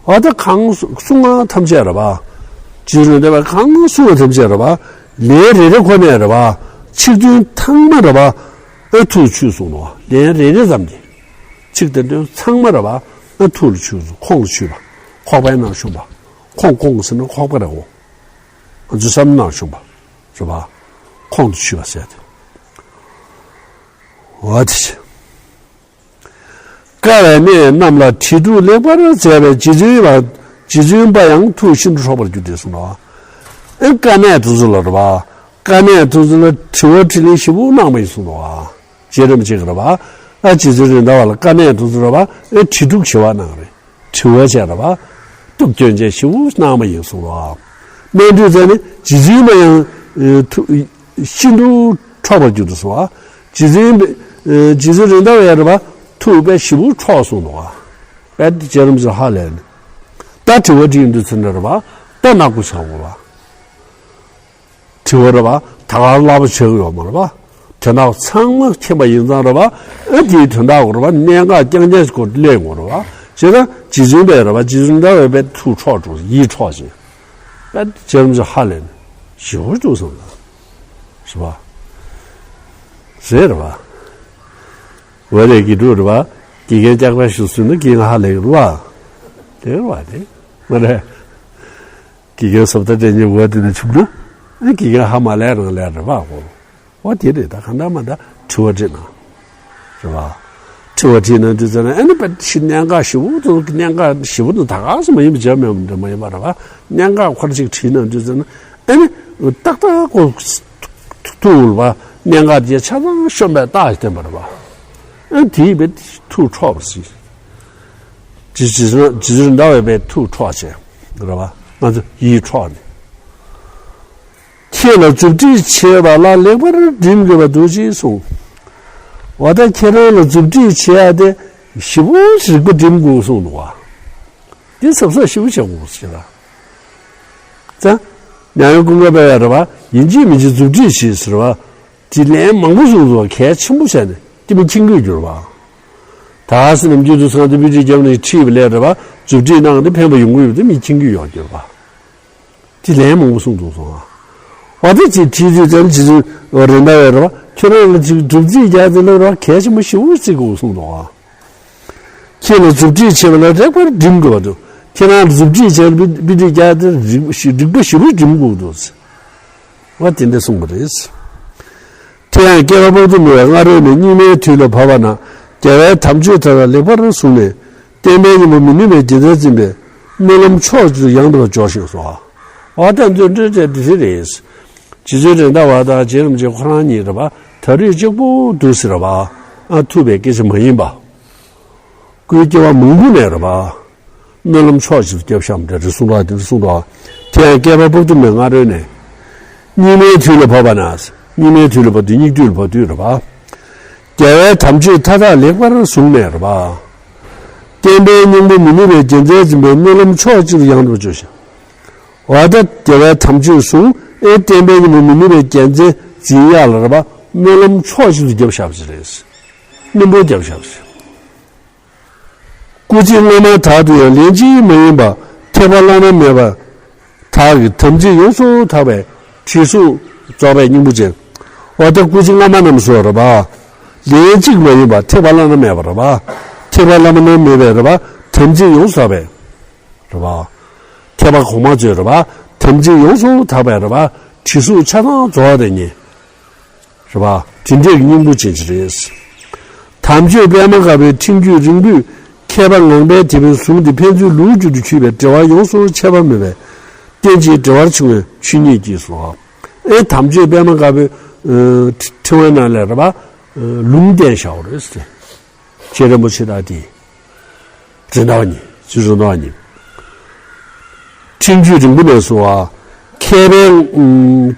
འོ་ད་གང་གསུང་བ་ཐམས་ཅད་རེད་བ། ཅི་རུང་འདས་པ་གང་གསུང་བ་ཐམས་ཅད་རེད་བ། ལན་རེ་རེ་ཁོ་ནས་རེད་བ། ཚིག་དོན་ཚང་མ་རེད་བ། ཨ་ཐུགས་ཆུད་གསུང་བ། ལན་རེ་རེ་ཙམ་གྱིས། ཚིག་དོན་དོན་ཚང་མ་རེད་བ། ཨ་ཐུགས་ལ་ཆུད་གསུང་། ཁོང་ལ་ཆུད་པ། ཁོག་པའི་ནང་ཆུད་པ། ཁོང་ཁོང་ཟེར་ན་ཁོག་པ་རེད་གོ། ང་ཚོའི་བསམ་ནང་ཆུད་པ། རེད་བ། ཁོང་དུ་ཆུད་པ་ཟེར་ཏེ། འོ་དེ། དཀའ་བའི་གནས་རྣམས་ལ་དྲིལ་སྒྲུག་ལེགས་པར་མཛད་པས་རྗེ་བཙུན་པ། རྗེ་བཙུན་པ་ཡང་ཐུགས་ཤིན་ཏུ་འཕྲོག་པར་གྱུར་ཏེ་གསུངས་པ། ཨེ་དཀའ་གནད་དེ་ཚོ་ལ་རེད་བ། དཀའ་གནད་དེ་ཚོ་ལ་དྲི་བ་དྲིས་ལན་ཞིབ་པོ་གནང་བ་ཡིན་གསུངས་པ། རྗེ་རིན་པོ་ཆེ་གིས་རེད་བ། ཨ་རྗེ་བཙུན་རེད་མདའ་བ་ལ་དཀའ་གནད་དེ་ཚོ་རེད་བ། ཨེ་དྲིལ་སྒྲུག་ཞེ་པོ་གནང་རེད། དྲི་བ་བྱས་རེད་བ། གཏུག་སྐྱོན་བྱས་ཞིབ་པོ་གནང་བ་ཡིན་གསུངས་པ། སྨན་འབྲུ་ཚེ་ནི་རྗེ་བཙུན་མ་ཡང་ཨེ་ཐུགས་ཤིན་ཏུ་འཕྲོག་པར་གྱུར་ཏོ་གསུངས་པ། རྗེ་བཙུན་ཨེ་རྗེ་བཙུན་རེད་མདའ་བ་ཡང་རེད་བ། ཐུགས་དཔེ་ཞིབ་པོ་འཕྲོག་གསུངས་འདུག་བ། དཔེ་རྗེ་རིན་པོ་ཆེ་ཧ་ལས་ནས། ད་དྲི་བ་དྲིས་འདུག་ཚེ་ན་རེད་བ། ད་ནག་པོ་ཆགས་འོང་བ། དྲི་བ་རེད་བ། ད་ག་རང་བསླབ་པ་བྱེད་ཀྱི་ཡོད་མ་རེད་བ། དོན་དག་ཚང་མ་མཁྱེན་པ་ཡིན་ཙང་རེད་བ། ཨ་དེའི་དོན་དག་གོ་རེད་བ། གནད་འགག་རྐྱང་རྐྱང་ཞིག་གོ་གླེང་དགོས་རེད་བ། བྱས་ཙང་རྗེ་བཙུན་པས་རེད་བ། རྗེ་བཙུན་རེད་མདའ་བས་ཐུགས་འཕྲོག་འགྲོ། ཡིད་འཕྲོག་ཅིང་། ཨ་རྗེ་རིན་པོ་ཆེ་ཧ་ལས་ནས་ཞེ་པོ་འདུག་བསམ་ལ། རེད་བ། རེད་རེད་བ། འོ་རེད། དགེ་ཕྲུག་རེད་བ། དགེ་རྒན་སྐྱག་པ་ཞིག་བཟོས་ན་དགེ་རྒན་ཧ་ལས་ཀྱི་རེད་བ། དེ་རེད་བ་དེ། མ་རེད། དགེ་རྒན་བཟོ་ལྟ་སྤྲད་མཁན་འོ་དེ་འདྲ་བྱུང་ན། ཨ་དགེ་རྒན་ཧ་མ་ལས་རང་ལས་རེད་བ་གོ། འོ་དེ་རེད། ད་གང་འདྲ་མ་འདྲ་དྲི་བ་དྲིས་ན། རེད་བ། དྲི་བ་དྲིས་ན་དུས་ཚོད་ན་ཨ་ནི་པ་ཤི་གནད་འགག་ཞིབ་པོ་དང་གནད་འགག་ཞིབ་པོ་དང་ད་ག་སུ་མ་ཡིན་པ་བྱ་མེད་པ་འདྲ་མ་ཡིན་པ་རེད་བ། གནད་འགག་ཁོ་ར་ཅིག་དྲིས་ན་དུས་ཚོད་ན་ཨ་ནི་ཏག་ཏག་གོ་ཐུག་ཐུག་ལ་བ། གནད་འགག་དེ་ཆ་ཚང་ཤོམ་པའི་རྟགས་ཤིག་བསྟན་པ་རེད་བ། ཨ་དེའི་བས་ཐུགས་འཕྲོག་པ་ཞིག་ཇི་ཇི་ཇི་ཇི་འདྲ་བའི་བས་ཐུགས་འཕྲོག་བྱས་རེད་བ། ང་ཚོ་ཡིད་འཕྲོག་ནས། ཁྱེད་ལ་མཛུབ་ཁྲིད་བྱེད་པ་ལ་ལེགས་པར་སྒྲིམ་དགོས་པ་འདུག་ཅེས་གསུངས། འོ་ད་ཁྱེད་རང་ལ་མཛུབ་ཁྲིད་བྱེད་ཡ་དེ་ཞིབ་པོ་རིག་པ་སྒྲིམ་དགོས་གསུངས་འདུག་བ། འདི་གཟབ་གཟབ་ཞིབ་པོ་བྱེད་དགོས་ཟེར་ལ། ཙང་། མྱ་ངན་ཀུན་དགའ་དཔལ་བ་རེད་བ། ཡིན་གཅིག་མིན་གཅིག་མཛུབ་ཁྲིད་བྱེད་ཟེར་བ། དེ་ལན་མང་པོ་གསུངས་འདུག་བ། གལ་ཆེན་པོ་བྱས་ནས་དེ་མི་མཁྱེན་གྱི་གྱུར་བ། ད་ཟེར་ནམ་རྒྱུན་དུ་ཚང་དུ་དཔེ་ཁྲིད་རྒྱབ་ནས་ཁྲིད་པ་ལས་རེད་བ། མཛུབ་ཁྲིད་གནང་སྟེ་ཕན་པ་ཡོང་གི་ཡོད་དེ་མི་མཁྱེན་གྱི་ཡོད་གྱུར་བ། དེ་ལན་མང་པོ་གསུངས་འདུག་སོང་ཨ། བ་དེ་ཅིག་ཁྲིད་དུས་ཙམ་རྗེ་བཙུན་རེད་མདའ་བས་རེད་བ། ཁྱོད་རང་ལ་ཅིག་སྒྲུབ་རྩིས་རྒྱག་དེ་ལ་རེད་བ། གལ་ཆེན་པོ་ཞེ་པོ་བརྩི་དགོས་གསུངས་འདུག་ཨ། ཁྱེད་ལ་མཛུབ་ཁྲིད་བྱེད་པ་ལ་ལེགས་པར་སྒྲིམ་དགོས་པ་འདུག་ཁྱེད་རང་ལ་མཛུབ་ཁྲིད་བྱེད་པའི་དཔེ་ཁྲིད་རྒྱག་དེ་རིག་རིག་པ་ཞིབ་པོ་སྒྲིམ་དགོས་འདུག་ཟེར། བ་དེ་འདྲ་གསུངས་པ་རེད། དེ་ཡང་བསྐལ་པ་དཔག་ཏུ་མེད་པའི་སྔ་རོལ་ནས་སྙིགས་མའི་དུས་ལ་བབ་པ་ན་རྒྱལ་བའི་དམ་ཆོས་མཐའ་དག་ལེགས་པར་བཟུང་ནས་བསྟན་པའི་སྙིང་པོ་མི་ནུབ་པའི་རྒྱལ་མཚན་འཛིན་པའི་སྨོན་ལམ་ཕྱོགས་གཅིག་ཏུ་ཡང་དུ་འཇོག་ཞིང་སོ། འོ་ད་འདི་འདྲ་འདི་འདི་རེད། རྗེ་བཙུན་རེད་མདའ་བ་དང་རྗེ་རིན་པོ་ཆེ་ཁོ་རང་གཉིས་རེད་བ། ད་རེས་གཅིག་པུ་འདུག་ཟེར་བ། ཨ་ཐུབ་པའི་སྐད་ཆ་མ་ཡིན་པ། སྐུའི་སྐྱེ་བ་མང་པོ་ནས་རེད་བ། སྨོན་ལམ་ཕྱོགས་གཅིག་ཏུ་བརྒྱབ་བཞག་འདྲ་རེད་གསུངས་རོགས་དེ་འདྲ་གསུངས་རོགས། དེ་ཡང་བསྐལ་པ་དཔག་ཏུ་མེད་སྔ་རོལ་ནས། སྙིགས་མའི་དུས་ལ་བབ་པ་ན། སྙིགས་མའི་དུས་ལ་བབ་དུས་སྙིགས་དུས་ལ་བབ་དུས་རེད་བ། རྒྱལ་བའི་དམ་ཆོས་མཐའ་དག་ལེགས་པར་བཟུང་ནས་རེད་བ། བསྟན་པའི་སྙིང་པོ་མི་ནུབ་པའི་རྒྱལ་མཚན་འཛིན་པའི་སྨོན་ལམ་ཕྱོགས་གཅིག་ཏུ་ཡང་དུ་བརྗོད་ཤིང་། འོ་ད་རྒྱལ་བའི་དམ་ཆོས་བཟུང་ཨེ་བསྟན་པའི་སྙིང་པོ་མི་ནུབ་པའི་རྒྱལ་མཚན་འཛིན་ཡག་ལ་རེད་བ། སྨོན་ལམ་ཕྱོགས་གཅིག་ཏུ་བརྒྱབ་བཞག་པ་ཞིག་རེད། སྙིང་པོ་བརྒྱབ་བཞག་པ་ཞིག་སྐུ་ཚེ་སྔ་མ་དག་ཏུ་ཡང་ལན་གཅིག་མ་ཡིན་པ་ཐེག་པ་བླ་ན་མེད་པ་དག་གི་དམ་ཚིག་ཡོངས་སུ་དག་པའི་དྲི་བསུང་རྫོགས་པའི་སྙིང་པོ་ཅན། འོ་ད་སྐུ་ཚེ་སྔ་མ་རྣམས་སུ་རེད་པ། ལན་གཅིག་མ་ཡིན་པ་ཐེག་པ་བླ་ན་མེད་པ་རེད་པ། ཐེག་པ་བླ་ན་མེད་པའི་རེད་པ། དམ་ཚིག་ཡོངས་སུ་དག་པའི་རེད་པ། ཐེག་པ་གོང་མ་ཚོའི་རེད་པ། དམ་ཚིག་ཡོངས་སུ་དག་པའི་རེད་པ། དྲི་བསུང་ཆ་ཚང་རྫོགས་པ་དེ་ཉིད། རེད་པ། དེ་འདྲའི་སྙིང་པོ་ཅན་ཅིག་རེད། དམ་ཆོས་པདྨ་དཀར་པོའི་ཕྲེང་རྒྱུད་རིང་པོས་མཁས་པ་ངང་པའི་དེད་དཔོན་ཟུང་སྟེ་ཕན་ཚུན་ལུགས་རྒྱུད་དུ་འཁྱུད་པའི་འབྲེལ་བ་ཡོངས་སུ་ཆད་པ་མེད་པས། རྟེན་ཅིང་འབྲེལ་བར་འབྱུང་བའི་ཆོས་ཉིད་ཀྱིས་སོ། ཨེ་དམ་ཆོས་པདྨ་དཀར་པོའི་ཕྲེང་བའི་ནང་ལས་རེད་པ། ལུང་བསྟན་བཞག་པ་རེད། རྗེ་རིན་པོ་ཆེ་དང་དེ། རེད་འདའ་བ་ཉིད་ཅི་རེད་འདའ་བ་ཉིད། ཕྲེང་རྒྱུད་རིང་པོ་ནས་སོ། མཁས་པའི་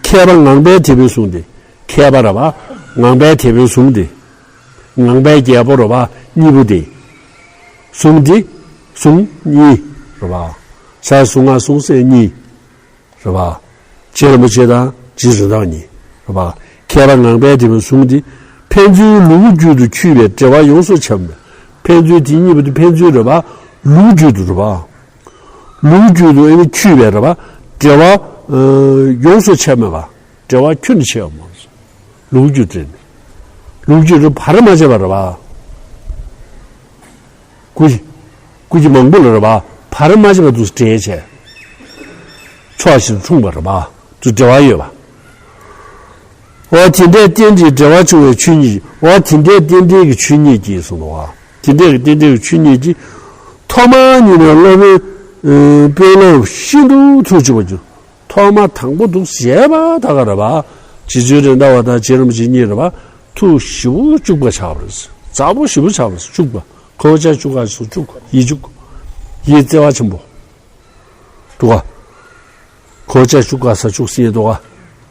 མཁས་པ་ངང་པའི་དེད་དཔོན་ཟུང་སྟེ། མཁས་པ་རེད་པ། ངང་པའི་དེད་དཔོན་ཟུང་སྟེ། ངང་པའི་རྒྱལ་པོ་རེད་པ། གཉིས་པོ་དེ། ཟུང་སྟེ། ཟུང་གཉིས་རེད་པ། ས་ཟུང་ང་ཟུང་སེ་གཉིས། རེད་པ། རྗེ་རིན་པོ་ཆེ་དང་རྗེ་རིན་ཟླ་བ་གཉིས། རེད་པ། མཁས་པ་ངང་པའི་དེད་དཔོན་ཟུང་སྟེ། ཕན་ཚུན་ལུགས་རྒྱུད་དུ་འཁྱུད་པའི་འབྲེལ་བ་ཡོངས་སུ་ཆད་པ་མེད། ཕན་ཚུན་དེ་གཉིས་པོ་དེ་ཕན་ཚུན་རེད་པ། ལུགས་རྒྱུད་དུ་རེད་པ། ལུགས་རྒྱུད་དུ་ཨེ་ནི་འཁྱུད་པའི་རེད་པ། འབྲེལ་བ་ཡོངས་སུ་ཆད་མེད་པ། འབྲེལ་བ་ཁྱོན་ནས་ཆད་པ་མ་རེད། ལུགས་རྒྱུད་དེ་ནི། ལུགས་རྒྱུད་དུ་བར་མ་ཆད་པ་རེད་པ། སྐུ་སྐུ་མཁྱེན་མང་པོ་ལ་རེད་པ། བར་མ་ཆད་པ་དུ་འབྲེལ་བྱས། ཕྱོགས་བཞིར་འཁྲུངས་པ་རེད་པ། དུ་འབྲེལ་བ་ཡོད་པ། འོ་དེ་འདྲའི་རྟེན་འབྲེལ་འབྲེལ་བར་འབྱུང་བའི་ཆོས་ཉིད། འོ་དེ་འདྲའི་རྟེན་འབྲེལ་གྱི་ཆོས་ཉིད་ཀྱིས་གསུངས་པ། དེ་འདྲའི་རྟེན་འབྲེལ་གྱི་ཆོས་ཉིད་ཀྱིས། ཐོག་མར་ཉིད་ནས་སློབ་དཔོན་དཔོན་སློབ་ཤིན་ཏུ་ཐུགས་ཆུད་པ་འགྱུར། ཐོག་མ་དང་པོ་འདུག་ཟེར་བ་ད་ག་རེད་པ། རྗེ་བཙུན་རེད་འདའ་བ་དང་རྗེ་རིན་པོ་ཆེ་གཉིས་རེད་པ། ཐུགས་ཞེ་པོ་སྐྱུག་པ་ཆགས་པ་རེད། མཛའ་པོ་ཞེ་པོ་ཆགས་པ་རེད། སྐྱུག་པ། གོ་ཆ་སྐྱུག་ག་སུ་སྐྱུག་ཡིད་སྐྱུག་ཡིད་བརྩེ་བ་ཆེན་པོ། འདུག་ག་གོ་ཆ་སྐྱུག་ག་ས་སྐྱུག་ཟེར་འདུག་ག་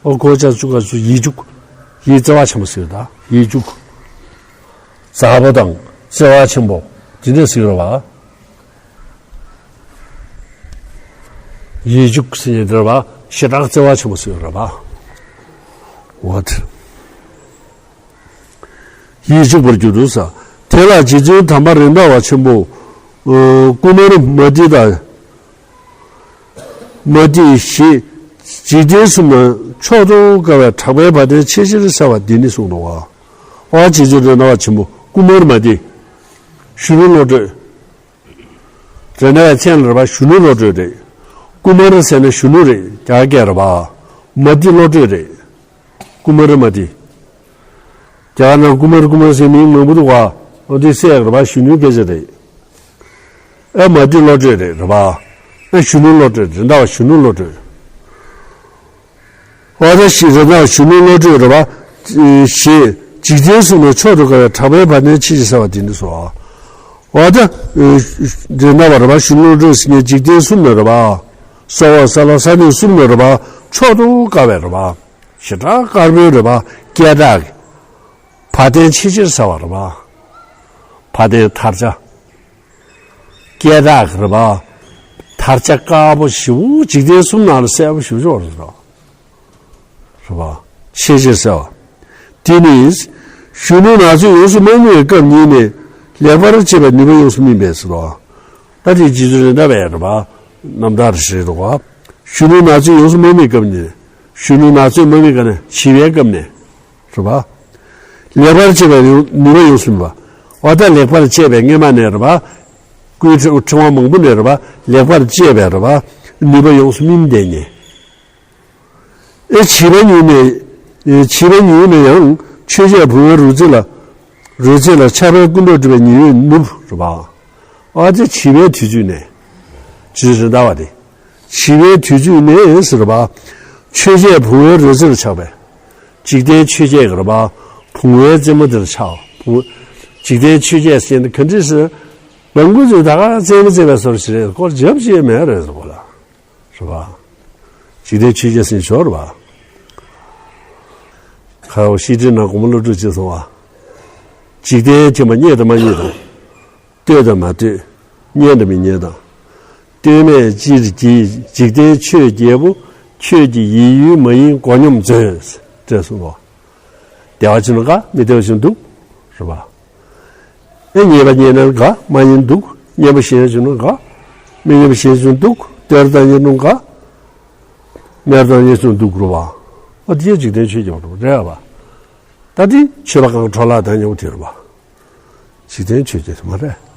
ཨོ་གོ་ཆ་སྐྱུག་ག་སུ་ཡིད་སྐྱུག་ཡིད་བརྩེ་བ་ཆེན་པོ་ཟེར་ད་ཡིད་སྐྱུག་མཛའ་པོ་དང་བརྩེ་བ་ཆེན་པོ། དེ་འདྲ་ཟེར་རེད་པ། ཡིད་འཇུག་ཟེར་ནས་འདིར་བ་ཞེ་དྲག་བརྩེ་བ་ཆེན་པོ་ཟེར་བ་རེད་པ། འོ་དེ། ཡིད་འཇུག་པར་འགྱུར་དུ་ས། དེ་ལ་རྗེ་བཙུན་དམ་པ་རེད་འདའ་བ་ཆེན་པོ། ཀུ་མར་མ་ཏི་དང་། མ་ཏི་ཞེས་འཇིག་རྟེན་གསུམ་ན་མཆོག་ཏུ་དགའ་བའི་གྲགས་པའི་བ་དན་ཆེས་ཆེར་གསལ་བ་འདི་ནི་གསུངས་ནོ། འོ་རྗེ་བཙུན་རེད་འདའ་བ་ཆེན་པོ་ཀུ་མར་མ་ཏི། གཞོན་ནུ་བློ་གྲོས། རེད་འདའ་བའི་མཚན་ལ་རེད་པ་གཞོན་ནུ་བློ་གྲོས་རེད། ཀུ་མར་ཟེར་ན་གཞོན་ནུ་རེད་རྒྱ་སྐད་རེད་པ། མ་ཏི་བློ་གྲོས་རེད། ཀུ་མར་མ་ཏི། རྒྱ་ནང་ཀུ་མར་ཀུ་མར་ཟེར་མིང་མང་པོ་འདུག་ག་འོ་དེ་སྲས་རེད་པ་གཞོན་ནུའི་སྐད་ཆ་རེད། ཨ་མ་ཏི་བློ་གྲོས་རེད་རེད་པ། ཨ་གཞོན་ནུ་བློ་གྲོས་རེད་འདའ་བ་གཞོན་ནུ་བློ་གྲོས། འོ་ད་ཞིག་རེད་ན་གཞོན་ནུ་བློ་གྲོས་རེད་པ། ཞེས་འཇིག་རྟེན་གསུམ་ན་མཆོག་ཏུ་དགའ་བའི་གྲགས་པའི་བ་དན་ཆེས་ཆེར་གསལ་བ་འདི་ནི་སོ། འོ་ད་རེད་འདའ་བ་རེད་པ་གཞོན་ནུ་བློ་གྲོས་ཟེར་མཁན་འཇིག་རྟེན་གསུམ་ན་རེད་པ། ས་འོག་ས་ལ་ས་གནས་གསུམ་ན་རེད་པ། མཆོག་ཏུ་དགའ་བའི་རེད་པ། ཞེ་དྲག་དཀར་པོའི་རེད་པ་སྐད་གྲགས་ཀྱི། བ་དན་ཆེས་ཆེར་གསལ་བ་རེད་པ། བ་དན་དར་ཆ། སྐད་གྲགས་ཀྱི་རེད་པ། དར་ཆ་དཀར་པོ་ཞེ་པོ་འཇིག་རྟེན་གསུམ་ནང་ལ་གསལ་པོ་ཞེ་པོ་ཅིག་རེད། རེད་པ། ཆེས་ཆེར་གསལ་བ། དེ་ནི། གཞོན་ནུ་ན་ཚོད་ཡོངས་སུ་མ་རྨིས་པའི་སྐབས་ཉིད་ནས་ལེགས་པར་སྤྱད་པའི་ནུས་པ་ཡོངས་སུ་སྨིན་པས་ཟེར་བ། ད་དེ་རྗེ་བཙུན་རེད་འདའ་བའི་རེད་པ། རྣམ་ཐར་ཞིག་འདུག་ག་གཞོན་ནུ་ན་ཚོད་ཡོངས་སུ་མ་རྨིས་སྐབས་ནས། གཞོན་ནུ་ན་ཚོད་མ་རྨིས་སྐབས་ནས་བྱིས་པའི་སྐབས་ནས། རེད་པ། ལེགས་པར་སྤྱད་པའི་ནུས་པ་ཡོངས་སུ་སྨིན་པ། འོ་ད་ལེགས་པར་སྤྱད་པའི་སྔས་མ་ནས་རེད་པ། སྐུའི་ཕྲེང་བ་མང་པོ་ནས་རེད་པ། ལེགས་པར་སྤྱད་པའི་རེད་པ། ནུས་པ་ཡོངས་སུ་སྨིན་བསྡད་ནས། ཨེ་བྱིས་པ་ཉིད་ནས། བྱིས་པ་ཉིད་ནས་ཡང་ཆོས་འཆད་བུང་བའི་རོལ་རྩེད་ལ། རོལ་རྩེད་ལ་ཆགས་པས་སྐུ་མདོག་བཀྲུས་པའི་ཉི་འོད་ནུབ་རེད་པ། ཨ་ཙི་བྱིས་པའི་དུས་ཚོད་ནས། རྗེ་བཙུན་རེད་འདའ་བ་དེ། བྱིས་པའི་དུས་ཚོད་ནས་ཟེར་བ། ཆོས་འཆད་བུང་བའི་རོལ་རྩེད་ལ་ཆགས་པས། འཇིག་རྟེན་ཆོས་འཆད་ཀྱི་རེད་པ། བུང་བའི་རྩེད་མོ་དེར་ཆགས། བུང་། འཇིག་རྟེན་ཆོས་འཆད་ཟེར་ནི་ག་འདྲ་ཟེར། མང་པོ་ཚོས་ད་ག་རྩེད་མོ་རྩེ་བའི་བཟོ་འདྲ་ཞིག་རེད་སྐོར་རྒྱབ་ཅིག་མེད་རེད་ཟེར་བ་ལ། རེད་པ། འཇིག་རྟེན་ཆོས་འཆད་ཟེར་ནི་ཞོར་རེད་པ། ཁ་བ་ཤིས་ཁྲིར་ནང་དགོང་མོ་སློབ་ཕྲུག་ཅིག་སོང་བ། འཇིག་རྟེན་ཁྱིམ་པ་རྙེད་དང་མ་རྙེད་དང་། ལྟོས་དང་མ་ལྟོས། ཉན་དང་མི་ཉན་དང་། ལྟོས་མེད་ཅིར་གྱིས་འཇིག་རྟེན་ཆོས་བརྒྱད་པོ། ཁྱོད་ཀྱི་ཡིད་ཡུལ་མ་ཡིན་མགོ་སྙོམས་མཛོད། ཅེས་གསུངས་པ། བདེ་བ་ཅིག་ན་དགའ་མི་བདེ་བ་ཅིག་ན་སྡུག་རེད་པ། ཨེ་ཉན་པ་ཉན་ན་དགའ་མ་ཉན་སྡུག་སྙན་པོ་ཞེ་ཅིག་ན་དགའ། མི་སྙན་པོ་ཞེ་ཅིག་ན་སྡུག་ལྟོས་དང་ཉན་ན་དགའ། མེད་དང་ཉན་ཅིག་ན་སྡུག་རེད་པ། ཨ་དེ་འཇིག་རྟེན་ཆོས་བརྒྱད་པོ་རེད་པ། ད་དེ་ཆོས་པ་གང་འཕྲོ་བརླག་དང་ཉམ་པོ་དེ་རེད་པ། འཇིག་རྟེན་ཆོས་བརྒྱད་དེ་མ་རེད།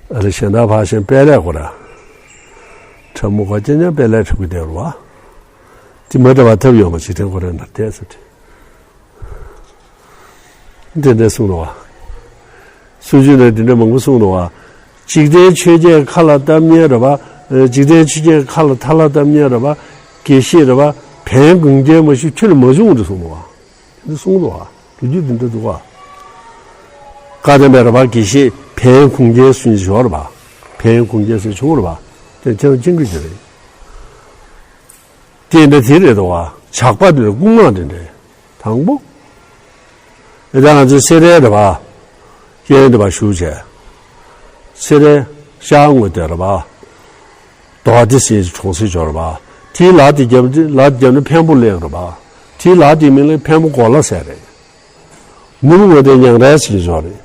ཨ་རི་གཞན་དག་ཕར་གཞན་དཔལ་ལས་ཁོ་ར། ཁྲ་མོ་ག་ཅན་ཉམ་དཔལ་ལས་ཁྲི་གུ་དེ་རུ་བ། དེ་མ་འདྲ་བ་ཐབས་ཡོད་མ་འཇིག་རྟེན་ཁོ་ར་ན་བལྟས་ཟེར་ཏེ། དེ་འདྲ་གསུངས་འདུག་བ། སུམ་ཅུ་ནས་དེ་འདྲ་མང་པོ་གསུངས་འདུག་བ། འཇིག་རྟེན་ཆོས་བརྒྱད་མཁའ་ལ་བཏབ་མཁན་རེད་བ། འཇིག་རྟེན་ཆོས་བརྒྱད་མཁའ་ལ་མཐའ་ལ་བཏབ་མཁན་རེད་བ། དགེ་བཤེས་རེད་བ། བན་གུང་རྒྱལ་མ་ཞུ་ཁྱོད་ལ་མ་བྱུང་འདྲ་གསུངས་འདུག་བ། དེ་གསུངས་འདུག་བ། ལོ་རྒྱུས་དེ་འདྲ་འདུག་བ། བཀའ་གདམས་པའི་རེད་བ། དགེ་བཤེས་བན་གུང་རྒྱལ་གསུངས་ཀྱི་ཞོར་རེད་བ། བན་གུང་རྒྱལ་ཟེར་བྱུང་རེད་བ། དེ་ཁྱེད་རང་མཁྱེན་གྱི་རེད། དེ་འདྲ་དེ་རེད་དོ། ཇག་པ་དེ་ལ་སྐུ་ངག་དེ་འདྲ་དང་པོ། ཨེ་ད་ང་ཚོ་སེ་རའི་རེད་པ། གཡས་གཡོན་དེ་པ་བཞུགས་བྱས། སེ་རའི་ཤར་ངོས་དེ་རེད་པ། དོ་བ་དེ་སྲིད་གྲོང་གསེབ་ཅོག་རེད་པ། དེའི་ལ་དེ་རྒྱབ་ལ་དེ་རྒྱབ་ན་འཕན་པོ་གླིང་རེད་པ། དེའི་ལ་དེའི་མིང་ལ་འཕན་པོ་གོ་ལ་ཟེར་རེད། ནུབ་ངོས་དེ་ཉང་རལ་ཟེར་ཅོག་རེད།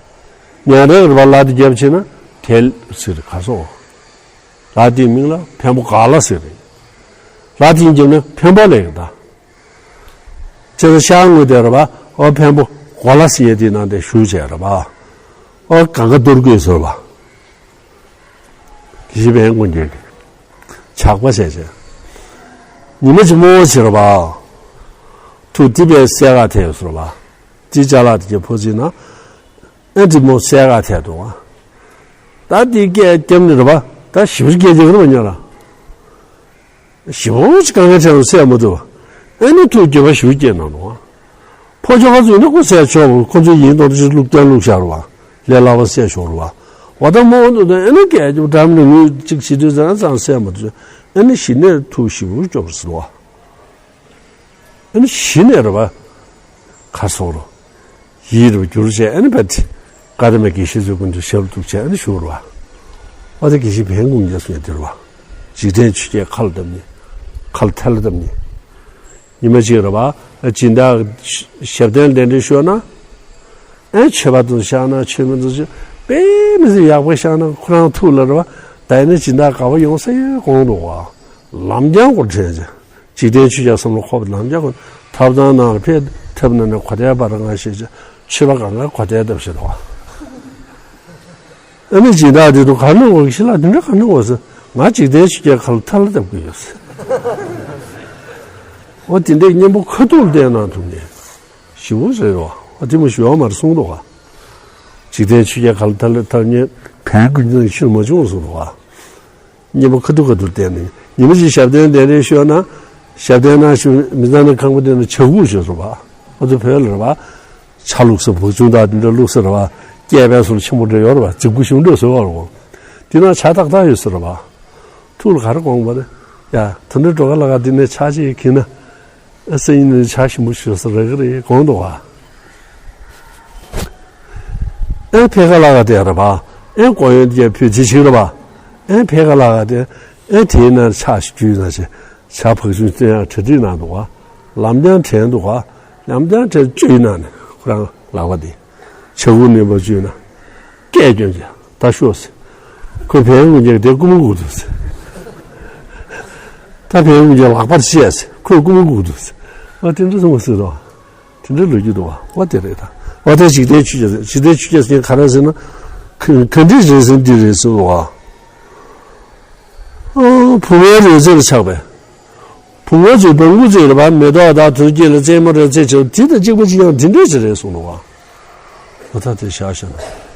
ཉང་རལ་རེད་པ། ལ་དེ་རྒྱབ་ཕྱིན་ན་དེ་ཟེར་ག་སོ། ལ་དེའི་མིང་ལ་འཕན་པོ་ག་ལ་ཟེར་རེད། ལ་དེའི་རྒྱབ་ན་འཕན་པོ་གླིང་རེད་ད། ཁྱེད་ཚོ་ཤར་ངོས་དེ་རེད་པ། ཨོ་འཕན་པོ་གོ་ལ་ཟེར་ཡས་དེ་ནང་དེ་བཞུགས་བྱས་རེད་པ། ཨོ་གང་ག་གཏོར་དགོས་ཟེར་བ། དགེ་བཤེས་བན་གུང་རྒྱལ་གྱི་ཇག་པ་བྱས་བྱས། ཉི་མ་གཅིག་མོ་བྱས་རེད་པ། ཐུགས་དེ་པའི་སྲས་ཀ་ཐལ་ཟེར་བ། དེ་ཅ་ལག་དེ་གྱད་ཕོ་ཚིག་ན། ཨེ་དེ་མོ་སྲས་ཀ་ཐལ་འདུག་བ། ད་དེ་སྐད་བརྒྱབ་ནས་རེད་པ། ད་ཞིབ་སྐད་རྒྱག་རེད་པ་ཉོ་ལ། ཞེ་པོ་ཅིག་དཀའ་ངལ་འཕྲད་འདུག་བསད་མ་ཐུབ་པ། ཨ་ནི་ཐུགས་འགྱོད་པ་ཞེ་པོ་སྐྱེས་གནང་འདུག་ཨ། ཕོ་ཁྱོ་ག་ཚོས་ནི་ཁོ་བསད་ཆོག་པ། ཁོ་ཚོས་ཡིན་མདོག་ཅིག་བླུགས་བསྟན་བླུགས་བཞག་རུ་བ། ལས་སླ་བ་བསད་ཆོག་རུ་བ། འོ་ད་མོ་འདུག་ད་ཨ་ནི་སྐད་རྒྱབ་འགྲམ་ནས་ངུས་ཅིག་བྱེད་དུས་ཙང་ཙང་བསད་མ་ཐུབ། ཨ་ནི་ཞི་ནས་ཐུགས་ཞེ་པོ་སྐྱོ་བར་སོང་བ། ཨ་ནི་ཞི་ནས་རེད་པ། ཁ་སོག་རུ། ཡིད་རུ་བསྒྱུར་བྱས། ཨ་ནི་བད། བཀའ་གདམས་པའི་དགེ་བཤེས་ཚོའི་མགོན་དུ་ཞབས་བཏུད་བྱས། ཨ་ནི་བཞུགས་རུ་བ། ཨ་ད་དགེ་བཤེས་བན་གུང་རྒྱལ་གསུངས་ཡ་དེ་རུ་བ། འཇིག་རྟེན་ཆོས་བརྒྱད་མཁའ་ལ་བཏབ་མཁན། མཁའ་ལ་མཐའ་ལ་བཏབ་མཁན། ཉི་མ་གཅིག་རེད་པ། སྦྱིན་བདག་ཞབས་བརྟན་གདན་འདྲེན་ཞུས་ན། ཨེ་ཆོས་པ་དང་བཞག་ན་ཆོས་མི་དང་བཞག་དཔེ་མི་སྲིད་ཡག་པོ་བཞག་ན་ཁོ་རང་ཐུགས་ལ་རེད་པ། ད་ཡིན་ན་སྦྱིན་བདག་ག་པར་ཡོང་ས་ཡོད་དགོངས་འདུག་བ། ལམ་རྐྱང་སྐོར་དྲན་ཅིང་། འཇིག་རྟེན་ཆོས་བརྒྱད་བསམ་བློ་འཁོར་བ་ལམ་རྐྱང་སྐོར། ཐབ་ཚང་ནང་ལ་ཕེབས། ཐབ་ནང་ནས་གོ་ཐལ་བར་ང་ཞེས་བྱ། ཆོས་པ་གང་ག་གོ་ཐལ་བཏབ་ཞེས་དང་། ཨ་ནི་སྦྱིན་བདག་དེ་དང་ག་ནང་འོ་ཞི་ལ་དེ་འདྲ་ག་ནང་འོ་ཟེར། ང་འཇིག་རྟེན་ཆོས་བརྒྱད་མཁའ་ལ་མཐའ་ལ་བཏབ་གི་ཡོད་ཟེར། འོ་དེ་འདྲའི་གཉེན་པོ་ཁ་ཐུག་ལ་བསྟན་གནང་ཐུབ་ནས། ཞེ་པོ་རེད་རོ། ཨ་དེ་མོ་ཞུ་བ་མར་གསུངས་འདུག་ག། འཇིག་རྟེན་ཆོས་བརྒྱད་མཁའ་ལ་མཐའ་ལ་བཏབ་མཁན་བན་གུང་རྒྱལ་ཤུལ་མ་བྱུང་གསུངས་འདུག་ག། གཉེན་པོ་ཁ་ཐུག་ཁ་ཐུག་བསྟན་ནས་ཉི་མ་གཅིག་ཞབས་བརྟན་གདན་འདྲེན་ཞུས་ན། ཞབས་བརྟན་ནང་བཞུགས་མི་ཚང་ནས་ཁང་པ་དེ་ནས་ཇ་ཁུག་ཞིག་བཟོ་བ། ཨ་ཚོ་བོད་ལ་རེད་པ། ཇ་བླུགས་ས་བག་ཆུ་དང་དེ་འདྲ་བླུགས་ས་རེད་པ། སྐྱེས་པའི་སོར་ཆེན་པོ་འདྲ་ཡོད་རེད་པ། རྫིག་པོ་ཞིག་འདྲ་བཟོས་པ་རེད་པ། དེ་ནང་ཇ་ཏག་ཏག་ཡོད་ས་རེད་པ། ཐུགས་ལ་ག་རེ་དགོངས་པ་རེད། ཡ་ད་འདྲ་འགྲོ་ག་ལ་ག་འདི་ནས་ཇ་ཅིག་ཁྱེར་ན། ཨ་སང་ཉིན་ནས་ཇ་ཞིམ་པོ་ཞིག་ཟ་རག་གི་རེད་དགོངས་འདུག་ག། ཨེ་ཕེ་ཁ་ལ་ག་དེ་རེད་པ། ཨེ་ཀོ་ཡོན་དེ་ཕུད་ཅི་ཞིག་རེད་པ། ཨེ་ཕེ་ཁ་ལ་ག་དེ། ཨེ་དེའི་ནང་ཇ་ཞིག་བརྒྱུས་ན་ཇ་ཇ་བག་ཆུ་བཙོས་ཡང་གྲ་སྒྲིག་གནང་འདུག་ག། ལམ་རྐྱང་དྲན་འདུག་ག། ལམ་རྐྱང་དྲན་བཅུག་ཡིན་ན་ནི་ཁོ་རང་ལག་པ་དེ། ཇ་ཁུག་ནས་མ་བཅུག་ན། སྐད་སྐྱོན་ཅིག་ད་ཤོག་ཟེར། ཁོས་བན་གུང་རྒྱལ་དེ་རྐུ་མ་སྒུག་འདུག་ཟེར། ད་བན་གུང་རྒྱལ་ལག་པར་བཤད་ཟེར། ཁོས་རྐུ་མ་སྒུག་འདུག་ཟེར། ཨ་དེ་འདྲ་སོང་བ་ཟེར་རོ། དེ་འདྲ་ལོ་རྒྱུས་འདུག་བ། འོ་དེ་རེད་ད། འོ་དེ་འཇིག་རྟེན་ཆོས་བརྒྱད་ཟེར། འཇིག་རྟེན་ཆོས་བརྒྱད་ཟེར་མཁན་ག་རེ་ཟེར་ན། ག་ག་འདྲའི་རིགས་ཟེར་འདི་རེད་ཟེར་བ། ཨ་བུང་བའི་རོལ་རྩེད་ལ་ཆགས་པའི། བུང་བ་ཚོས་བོང་བུ་ཚོས་རེད་པ། མེ་ཏོག་དང་དུར་སྐྱེས་ལ་རྩེད་མོ་རེ་རྩེད་བྱེད་པ་དེ་དང་གཅིག་པ་གཅིག་རྐྱང་དེ་འདྲས་ཅིག་རེད་གསུངས་འདུག་བ། འོ་ད་དེ་བཞག་བཞག་ན།